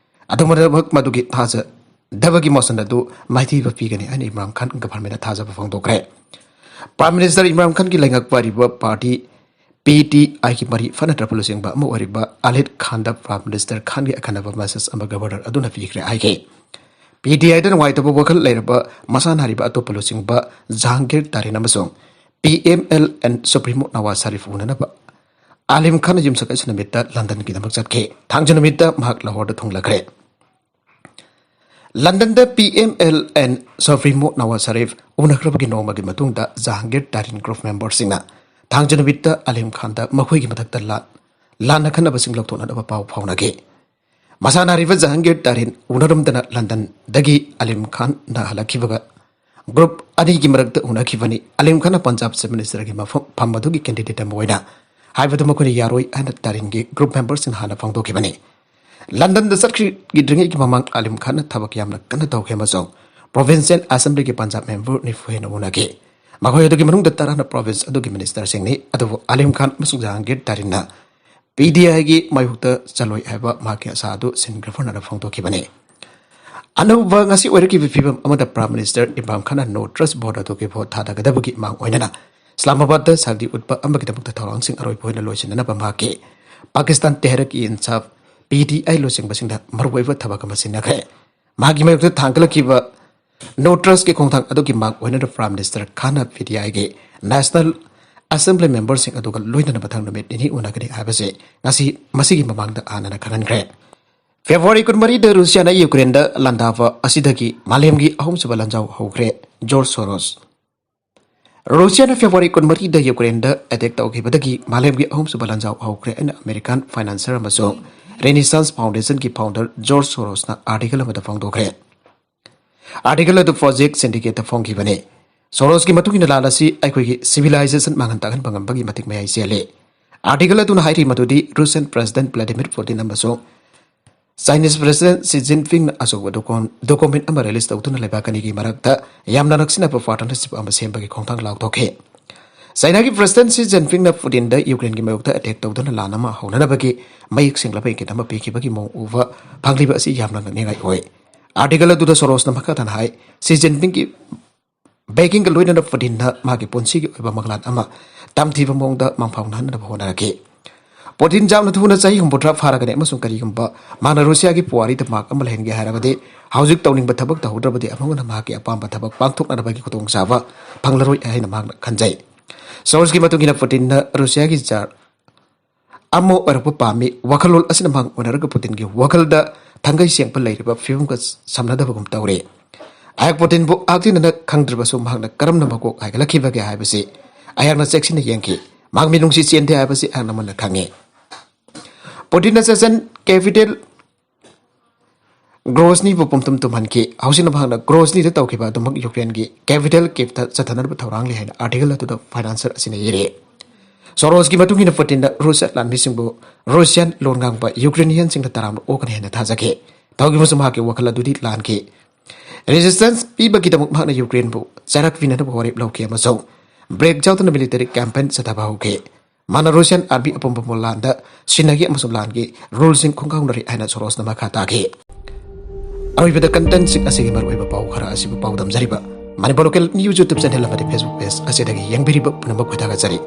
ꯑꯗꯨꯝ ꯑꯣꯏꯅꯃꯛ, ꯃꯗꯨꯒꯤ ꯊꯥꯖꯗꯕꯒꯤ ꯃꯣꯁꯟ ꯑꯗꯨ ꯃꯥꯏꯊꯤꯕ ꯄꯤꯒꯅꯤ ꯍꯥꯏꯅ ꯏꯝꯔꯥꯟ ꯈꯥꯟ ꯒꯚꯔꯟꯃꯦꯟꯅ ꯊꯥꯖꯕ ꯐꯣꯡꯗꯣꯛꯈ꯭ꯔꯦ꯫ ꯄ꯭ꯔꯥꯏꯝ ꯃꯤꯅꯤꯁꯇꯔ ꯏꯝꯔꯥꯟ ꯈꯥꯟꯒꯤ ꯂꯩꯉꯥꯛ ꯄꯥꯏꯔꯤꯕ ꯄꯥꯔꯇꯤ ꯄꯤ ꯇꯤ ꯑꯥꯏꯒꯤ ꯃꯔꯤ ꯐꯅꯗ꯭ꯔꯕ ꯂꯨꯆꯤꯡꯕ ꯑꯃ ꯑꯣꯏꯔꯤꯕ ꯑꯂꯤꯠ ꯈꯥꯟꯗ ꯄ꯭ꯔꯥꯏꯝ ꯃꯤꯅꯤꯁꯇꯔ ꯈꯥꯟꯒꯤ ꯑꯀꯟꯅꯕ ꯃꯦꯁꯦꯖ ꯑꯃ ꯒꯕꯔꯅꯔ ꯑꯗꯨꯅ ꯄꯤꯈ꯭ꯔꯦ ꯍꯥꯏꯈꯤ꯫ ꯄꯤ ꯇꯤ ꯑꯥꯏꯗ ꯅꯨꯡꯉꯥꯏꯇꯕ ꯋꯥꯈꯜ ꯂꯩꯔꯕ ꯃꯁꯥ ꯅꯥꯔꯤꯕ ꯑꯇꯣꯞꯄ ꯂꯨꯆꯤꯡꯕ ꯖꯍꯥꯡꯒꯤꯔ ꯇꯥꯔꯤꯟ ꯑꯃꯁꯨꯡ P M L N supremo Nawaz Sharif ꯎꯅꯅꯕ ꯑꯂꯤꯝ ꯈꯥꯟꯅ ꯌꯨꯝꯁꯀꯩꯁ ꯅꯨꯃꯤꯠꯇ ꯂꯟꯗꯟꯒꯤꯗꯃꯛ ꯆꯠꯈꯤ꯫ ꯊꯥꯡꯖ ꯅꯨꯃꯤꯠꯇ ꯃꯍꯥꯛ ꯂꯥꯍꯣꯔꯗ ꯊꯨꯡꯂꯈ꯭ꯔꯦ꯫ ꯂꯟꯗꯟꯗ P M L N supremo Nawaz Sharif ꯎꯅꯈ꯭ꯔꯕꯒꯤ ꯅꯣꯡꯃꯒꯤ ꯃꯇꯨꯡꯗ ꯖꯍꯥꯡꯒꯤꯔ ꯇꯥꯔꯤꯟ ꯒ꯭ꯔꯨꯞ ꯃꯦꯝꯕꯔꯁꯤꯡꯅ ꯊꯥꯡꯖ ꯅꯨꯃꯤꯠꯇ ꯑꯂꯤꯝ ꯈꯥꯟꯗ ꯃꯈꯣꯏꯒꯤ ꯃꯊꯛꯇ ꯂꯥ-, ꯂꯥꯟꯅ ꯈꯟꯅꯕꯁꯤꯡ ꯂꯧꯊꯣꯛꯅꯅꯕ ꯄꯥꯎ ꯐꯥꯎꯅꯈꯤ꯫ ꯃꯁꯥ ꯅꯥꯔꯤꯕ ꯖꯍꯥꯡꯒꯤꯔ ꯇꯥꯔꯤꯟ ꯎꯅꯔꯝꯗꯅ ꯂꯟꯗꯟꯗꯒꯤ ꯑꯂꯤꯝ ꯈꯥꯟꯅ ꯍꯜꯂꯛꯈꯤꯕꯒ ꯒ꯭ꯔꯨꯞ ꯑꯅꯤꯒꯤ ꯃꯔꯛꯇ ꯎꯅꯈꯤꯕꯅꯤ꯫ ꯑꯂꯤꯝ ꯈꯥꯟꯅ ꯄꯟꯖꯥꯕ ꯆꯤꯐ ꯃꯤꯅꯤꯁꯇꯔꯒꯤ ꯃꯐꯝ ꯐꯝ ꯑꯗꯨꯒꯤ ꯀꯦꯟꯗꯤꯗꯦꯠ ꯑꯃ ꯑꯣꯏꯅ ꯍꯥꯏꯕꯗꯨ ꯃꯈꯣꯏꯅ ꯌꯥꯔꯣꯏ ꯍꯥꯏꯅ ꯇꯥꯔꯤꯟꯒꯤ ꯒ꯭ꯔꯨꯞ ꯃꯦꯝꯕꯔꯁꯤꯡꯅ ꯍꯥꯟꯅ ꯐꯣꯡꯗꯣꯛꯈꯤꯕꯅꯤ꯫ ꯂꯟꯗꯟꯗ ꯆꯠꯈꯤꯗ꯭ꯔꯤꯉꯩꯒꯤ ꯃꯃꯥꯡ ꯑꯂꯤꯝ ꯈꯥꯟꯅ ꯊꯕꯛ ꯌꯥꯝꯅ ꯀꯟꯅ ꯇꯧꯈꯤ ꯑꯃꯁꯨꯡ ꯄ꯭ꯔꯣꯚꯤꯟꯁꯤꯌꯦꯜ ꯑꯦꯁꯦꯝꯕ꯭ꯂꯤꯒꯤ ꯄꯟꯖꯥꯕ ꯃꯦꯝꯕꯔ ꯅꯤꯐꯨ ꯍꯦꯟꯅ ꯎꯅꯈꯤ꯫ ꯃꯈꯣꯏ ꯑꯗꯨꯒꯤ ꯃꯅꯨꯡꯗ ꯇꯔꯥꯅ ꯄ꯭ꯔꯣꯚꯤꯟꯁ ꯑꯗꯨꯒꯤ ꯃꯤꯅꯤꯁꯇꯔꯁꯤꯡꯅꯤ꯫ ꯑꯗꯨꯕꯨ ꯑꯂꯤꯝ ꯈꯥꯟ ꯑꯃꯁꯨꯡ ꯖꯍꯥꯡꯒꯤꯔ ꯇꯥꯔꯤꯟꯅ ꯄꯤ ꯗꯤ ꯑꯥꯏꯒꯤ ꯃꯥꯌꯣꯛꯇ ꯆꯠꯂꯣꯏ ꯍꯥꯏꯕ ꯃꯍꯥꯛꯀꯤ ꯑꯁꯥ ꯑꯗꯨ ꯁꯤꯟꯈ꯭ꯔꯦ ꯐꯅꯅ ꯐꯣꯡꯗꯣꯛꯈꯤꯕꯅꯤ꯫ ꯑꯅꯧꯕ ꯉꯁꯤ ꯑꯣꯏꯔꯛꯈꯤꯕ ꯐꯤꯕꯝ ꯑꯃꯗ ꯄ꯭ꯔꯥꯏꯝ ꯃꯤꯅꯤꯁꯇꯔ ꯏꯝꯔꯥꯟ ꯈꯥꯟꯅ ꯅꯣ ꯇ꯭ꯔꯁ ꯚꯣꯠ ꯑꯗꯨꯒꯤ ꯚꯣꯠ ꯊꯥꯗꯒꯗꯕꯒꯤ ꯃꯥꯡ ꯑꯣꯏꯅꯅ ꯏꯁꯂꯥꯃꯥꯕꯥꯗꯇ ꯁꯥꯟꯇꯤ ꯎꯠꯄ ꯑꯃꯒꯤꯗꯃꯛꯇ ꯊꯧꯔꯥꯡꯁꯤꯡ ꯑꯔꯣꯏꯕ ꯑꯣꯏꯅ ꯂꯣꯏꯁꯤꯟꯅꯅꯕ ꯃꯍꯥꯛꯀꯤ ꯄꯥꯀꯤꯁꯇꯥꯟ ꯇꯦꯍꯔꯛ ꯏ ꯏꯟꯁꯥꯐ, ꯄꯤ ꯇꯤ ꯑꯥꯏ, ꯂꯨꯆꯤꯡꯕꯁꯤꯡꯗ ꯃꯔꯨꯑꯣꯏꯕ ꯊꯕꯛ ꯑꯃ ꯁꯤꯟꯅꯈ꯭ꯔꯦ꯫ ꯃꯍꯥꯛꯀꯤ ꯃꯥꯌꯣꯛꯇ ꯊꯥꯡꯒꯠꯂꯛꯈꯤꯕ ꯅꯣ ꯇ꯭ꯔꯁꯀꯤ ꯈꯣꯡꯊꯥꯡ ꯑꯗꯨꯒꯤ ꯃꯥꯡ ꯑꯣꯏꯅꯅ ꯄ꯭ꯔꯥꯏꯝ ꯃꯤꯅꯤꯁꯇꯔ ꯈꯥꯟꯅ ꯄꯤ ꯇꯤ ꯑꯥꯏꯒꯤ ꯅꯦꯁꯅꯦꯜ ꯑꯦꯁꯦꯝꯕ꯭ꯂꯤ ꯃꯦꯝꯕꯔꯁꯤꯡ ꯑꯗꯨꯒ ꯂꯣꯏꯅꯅ ꯃꯊꯪ ꯅꯨꯃꯤꯠ ꯅꯤꯅꯤ ꯎꯅꯒꯅꯤ ꯍꯥꯏꯕꯁꯤ ꯉꯁꯤ ꯃꯁꯤꯒꯤ ꯃꯃꯥꯡꯗ ꯍꯥꯟꯅꯅ ꯈꯪꯍꯟꯈ꯭ꯔꯦ꯫ ꯐꯦꯕ꯭ꯔꯨꯋꯥꯔꯤ ꯀꯨꯟꯃꯔꯤꯗ ꯔꯨꯁꯤꯌꯥꯅ ꯌꯨꯀ꯭ꯔꯦꯟꯗ ꯂꯥꯟꯗꯥꯕ ꯑꯁꯤꯗꯒꯤ ꯃꯥꯂꯦꯝꯒꯤ ꯑꯍꯨꯝꯁꯨꯕ ꯂꯥꯟꯖꯥꯎ ꯍꯧꯈ꯭ꯔꯦ꯫ ꯖꯣꯔꯖ ꯁꯣꯔꯣꯁ꯫ ꯔꯨꯁꯤꯌꯥꯅ ꯐꯦꯕ꯭ꯔꯨꯋꯥꯔꯤ ꯀꯨꯟꯃꯔꯤꯗ ꯌꯨꯀ꯭ꯔꯦꯟꯗ ꯑꯦꯇꯦꯛ ꯇꯧꯈꯤꯕꯗꯒꯤ ꯃꯥꯂꯦꯝꯒꯤ ꯑꯍꯨꯝꯁꯨꯕ ꯂꯥꯟꯖꯥꯎ ꯍꯧꯈ꯭ꯔꯦ ꯍꯥꯏꯅ ꯑꯃꯦꯔꯤꯀꯥꯟ ꯐꯥꯏꯅꯥꯟꯁꯔ ꯑꯃꯁꯨꯡ ꯔꯦꯅꯤꯁꯥꯟꯁ ꯐꯥꯎꯟꯗꯦꯁꯟꯒꯤ ꯐꯥꯎꯟꯗꯔ ꯖꯣꯔꯖ ꯁꯣꯔꯣꯁꯅ ꯑꯥꯔꯇꯤꯀꯜ ꯑꯃꯗ ꯐꯣꯡꯗꯣꯛꯈ꯭ꯔꯦ꯫ ꯑꯥꯔꯇꯤꯀꯜ ꯑꯗꯨ ꯄ꯭ꯔꯣꯖꯦꯛ ꯁꯤꯟꯗꯤꯀꯦꯠꯇ ꯐꯣꯡꯈꯤꯕꯅꯤ꯫ ꯁꯣꯔꯣꯁꯀꯤ ꯃꯇꯨꯡ ꯏꯟꯅ ꯂꯥꯟ ꯑꯁꯤ ꯑꯩꯈꯣꯏꯒꯤ ꯁꯤꯚꯤꯂꯥꯏꯖꯦꯁꯟ ꯃꯥꯡꯍꯟ ꯇꯥꯛꯍꯟꯕ ꯉꯝꯕꯒꯤ ꯃꯇꯤꯛ ꯃꯌꯥꯏ ꯆꯦꯜꯂꯤ꯫ ꯑꯥꯔꯇꯤꯀꯜ ꯑꯗꯨꯅ ꯍꯥꯏꯔꯤ ꯃꯗꯨꯗꯤ ꯔꯨꯁꯤꯌꯟ ꯄ꯭ꯔꯦꯁꯤꯗꯦꯟꯠ ꯚ꯭ꯂꯥꯗꯤꯃꯤꯔ ꯄꯨꯇꯤꯟ ꯑꯃꯁꯨꯡ ꯆꯥꯏꯅꯤꯁ ꯄ꯭ꯔꯦꯁꯤꯗꯦꯟꯠ ꯁꯤ ꯖꯤꯟꯄꯤꯡꯅ ꯑꯆꯧꯕ ꯗꯣꯀꯣꯟ-, ꯗꯣꯀꯨꯃꯦꯟꯠ ꯑꯃ ꯔꯤꯂꯤꯖ ꯇꯧꯗꯨꯅ ꯂꯩꯕꯥꯛ ꯑꯅꯤꯒꯤ ꯃꯔꯛꯇ ꯌꯥꯝꯅ ꯅꯛꯁꯤꯟꯅꯕ ꯄꯥꯔꯠꯅꯔꯁꯤꯞ ꯑꯃ ꯁꯦꯝꯕꯒꯤ ꯈꯣꯡꯊꯥꯡ ꯂꯥꯎꯊꯣꯛꯈꯤ꯫ ꯆꯥꯏꯅꯥꯒꯤ ꯄ꯭ꯔꯦꯁꯤꯗꯦꯟꯠ ꯁꯤ ꯖꯤꯟꯄꯤꯡꯅ ꯄꯨꯇꯤꯟꯗ ꯌꯨꯀ꯭ꯔꯦꯟꯒꯤ ꯃꯥꯌꯣꯛꯇ ꯑꯦꯇꯦꯛ ꯇꯧꯗꯨꯅ ꯂꯥꯟ ꯑꯃ ꯍꯧꯅꯅꯕꯒꯤ ꯃꯌꯦꯛ ꯁꯦꯡꯂꯕ ꯏꯪꯒꯤꯠ ꯑꯃ ꯄꯤꯈꯤꯕꯒꯤ ꯃꯑꯣꯡ ꯎꯕ ꯐꯪꯂꯤꯕ ꯑꯁꯤ ꯌꯥꯝꯅ ꯉꯛꯅꯤꯡꯉꯥꯏ ꯑꯣꯏ꯫ ꯑꯥꯔꯇꯤꯀꯜ ꯑꯗꯨꯗ ꯁꯣꯔꯣꯁꯅ ꯃꯈꯥ ꯇꯥꯅ ꯍꯥꯏ, ꯁꯤ ꯖꯤꯟꯄꯤꯡꯒꯤ ꯕꯦꯀꯤꯡꯒ ꯂꯣꯏꯅꯅ ꯄꯨꯇꯤꯟꯅ ꯃꯍꯥꯛꯀꯤ ꯄꯨꯟꯁꯤꯒꯤ ꯑꯣꯏꯕ ꯃꯪꯂꯥꯟ ꯑꯃ ꯇꯝꯊꯤꯕ ꯃꯑꯣꯡꯗ ꯃꯪꯐꯥꯎꯅꯍꯟꯅꯕ ꯍꯣꯠꯅꯔꯛꯈꯤ꯫ ꯄꯨꯇꯤꯟ ꯌꯥꯝꯅ ꯊꯨꯅ ꯆꯍꯤ ꯍꯨꯝꯐꯨꯇꯔꯥ ꯐꯥꯔꯒꯅꯤ, ꯑꯃꯁꯨꯡ ꯀꯔꯤꯒꯨꯝꯕ ꯃꯍꯥꯛꯅ ꯔꯨꯁꯤꯌꯥꯒꯤ ꯄꯨꯋꯥꯔꯤꯗ ꯃꯥꯛ ꯑꯃ ꯂꯩꯍꯟꯒꯦ ꯍꯥꯏꯔꯕꯗꯤ, ꯍꯧꯖꯤꯛ ꯇꯧꯅꯤꯡꯕ ꯊꯕꯛ ꯇꯧꯍꯧꯗ꯭ꯔꯕꯗꯤ ꯑꯃꯨꯛ ꯍꯟꯅ ꯃꯍꯥꯛꯀꯤ ꯑꯄꯥꯝꯕ ꯊꯕꯛ ꯄꯥꯡꯊꯣꯛꯅꯅꯕꯒꯤ ꯈꯨꯗꯣꯡꯆꯥꯕ ꯐꯪꯂꯔꯣꯏ ꯍꯥꯏꯅ ꯃꯍꯥꯛꯅ ꯈꯟꯖꯩ꯫ ꯁꯣꯔꯣꯁꯀꯤ ꯃꯇꯨꯡ ꯏꯟꯅ ꯄꯨꯇꯤꯟꯅ ꯔꯨꯁꯤꯌꯥꯒꯤ ꯖꯥꯔ ꯑꯃ ꯑꯣꯏꯔꯛꯄ ꯄꯥꯝꯃꯤ꯫ ꯋꯥꯈꯜꯂꯣꯟ ꯑꯁꯤꯅ ꯃꯍꯥꯛ ꯑꯣꯏꯅꯔꯒ ꯄꯨꯇꯤꯟꯒꯤ ꯋꯥꯈꯜꯗ ꯊꯥꯡꯒꯩ ꯁꯦꯡꯕ ꯂꯩꯔꯤꯕ ꯐꯤꯕꯝꯒ ꯁꯝꯅꯗꯕꯒꯨꯝ ꯇꯧꯔꯦ꯫ ꯑꯩꯍꯥꯛ ꯄꯨꯇꯤꯟꯕꯨ ꯍꯛꯊꯦꯡꯅꯅ ꯈꯪꯗ꯭ꯔꯕꯁꯨ ꯃꯍꯥꯛꯅ ꯀꯔꯝꯅ ꯃꯀꯣꯛ ꯍꯥꯏꯒꯠꯂꯛꯈꯤꯕꯒꯦ ꯍꯥꯏꯕꯁꯤ ꯑꯩꯍꯥꯛꯅ ꯆꯦꯛꯁꯤꯟꯅ ꯌꯦꯡꯈꯤ꯫ ꯃꯍꯥꯛ ꯃꯤꯅꯨꯡꯁꯤ ꯆꯦꯟꯗꯦ ꯍꯥꯏꯕꯁꯤ ꯑꯩꯍꯥꯛꯅ ꯃꯨꯟꯅ ꯈꯪꯉꯤ꯫ ꯄꯨꯇꯤꯟꯅ ꯆꯦꯆꯟ ꯀꯦꯄꯤꯇꯦꯜ ꯒ꯭ꯔꯣꯁꯅꯤꯕꯨ ꯄꯨꯝꯇꯨꯝ ꯇꯨꯝꯍꯟꯈꯤ꯫ ꯍꯧꯖꯤꯛꯅ ꯃꯍꯥꯛꯅ ꯒ꯭ꯔꯣꯁꯅꯤꯗ ꯇꯧꯈꯤꯕ ꯑꯗꯨꯃꯛ ꯌꯨꯀ꯭ꯔꯦꯟꯒꯤ ꯀꯦꯄꯤꯇꯦꯜ ꯀꯤꯞꯇ ꯆꯠꯊꯅꯕ ꯊꯧꯔꯥꯡꯂꯤ ꯍꯥꯏꯅ ꯑꯥꯔꯇꯤꯀꯜ ꯑꯗꯨꯗ ꯐꯥꯏꯅꯥꯟꯁꯔ ꯑꯁꯤꯅ ꯏꯔꯤ꯫ ꯁꯣꯔꯣꯁꯀꯤ ꯃꯇꯨꯡ ꯏꯟꯅ ꯄꯨꯇꯤꯟꯅ ꯔꯨꯁ ꯂꯥꯟꯃꯤꯁꯤꯡꯕꯨ ꯔꯨꯁꯤꯌꯥꯟ ꯂꯣꯟ ꯉꯥꯡꯕ ꯌꯨꯀ꯭ꯔꯦꯅꯤꯌꯟꯁꯤꯡꯅ ꯇꯔꯥꯝꯅ ꯑꯣꯛꯀꯅꯤ ꯍꯥꯏꯅ ꯊꯥꯖꯈꯤ꯫ ꯇꯧꯈꯤꯕꯁꯨ ꯃꯍꯥꯛꯀꯤ ꯋꯥꯈꯜ ꯑꯗꯨꯗꯤ ꯂꯥꯟꯈꯤ꯫ ꯔꯦꯁꯤꯁꯇꯦꯟꯁ ꯄꯤꯕꯒꯤꯗꯃꯛ ꯃꯍꯥꯛꯅ ꯌꯨꯀ꯭ꯔꯦꯟꯕꯨ ꯆꯔꯥꯛ ꯄꯤꯅꯅꯕ ꯋꯥꯔꯦꯞ ꯂꯧꯈꯤ ꯑꯃꯁꯨꯡ ꯕ꯭ꯔꯦꯛ ꯌꯥꯎꯗꯅ ꯃꯤꯂꯤꯇꯔꯤ ꯀꯦꯝꯄꯦꯟ ꯆꯠꯊꯕ ꯍꯧꯈꯤ꯫ ꯃꯥꯅ ꯔꯨꯁꯤꯌꯥꯟ ꯑꯥꯔꯃꯤ ꯑꯄꯨꯝꯕꯕꯨ ꯂꯥꯟꯗ ꯁꯤꯟꯅꯈꯤ ꯑꯃꯁꯨꯡ ꯂꯥꯟꯒꯤ ꯔꯨꯜꯁꯤꯡ ꯈꯣꯡꯒꯥꯎꯅꯔꯤ ꯍꯥꯏꯅ ꯁꯣꯔꯣꯁꯅ ꯃꯈꯥ ꯇꯥꯈꯤ꯫ ꯑꯔꯣꯏꯕꯗ ꯀꯟꯇꯦꯟꯁꯤꯡ ꯑꯁꯤꯒꯤ ꯃꯔꯨꯑꯣꯏꯕ ꯄꯥꯎ ꯈꯔ ꯑꯁꯤꯕꯨ ꯄꯥꯎꯗꯝꯖꯔꯤꯕ Manipur local news YouTube channel ꯑꯃꯗꯤ Facebook ꯄꯦꯖ ꯑꯁꯤꯗꯒꯤ ꯌꯦꯡꯕꯤꯔꯤꯕ ꯄꯨꯝꯅꯃꯛꯄꯨ ꯊꯥꯒꯠꯆꯔꯤ꯫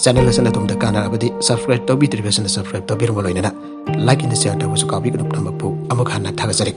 ꯆꯦꯅꯦꯜ ꯑꯁꯤꯅ ꯑꯗꯣꯝꯗ ꯀꯥꯟꯅꯔꯕꯗꯤ ꯁꯕꯁꯀ꯭ꯔꯥꯏꯕ ꯇꯧꯕꯤꯗ꯭ꯔꯤꯕꯁꯤꯡꯅ ꯁꯕꯁꯀ꯭ꯔꯥꯏꯕ ꯇꯧꯕꯤꯔꯝꯕ ꯂꯣꯏꯅꯅ ꯂꯥꯏꯛ ꯑꯃꯗꯤ ꯁꯤꯌꯥꯔ ꯇꯧꯕꯁꯨ ꯀꯥꯎꯕꯤꯒꯅꯨ꯫ ꯄꯨꯝꯅꯃꯛꯄꯨ ꯑꯃꯨꯛ ꯍꯟꯅ ꯊꯥꯒꯠꯆꯔꯤ꯫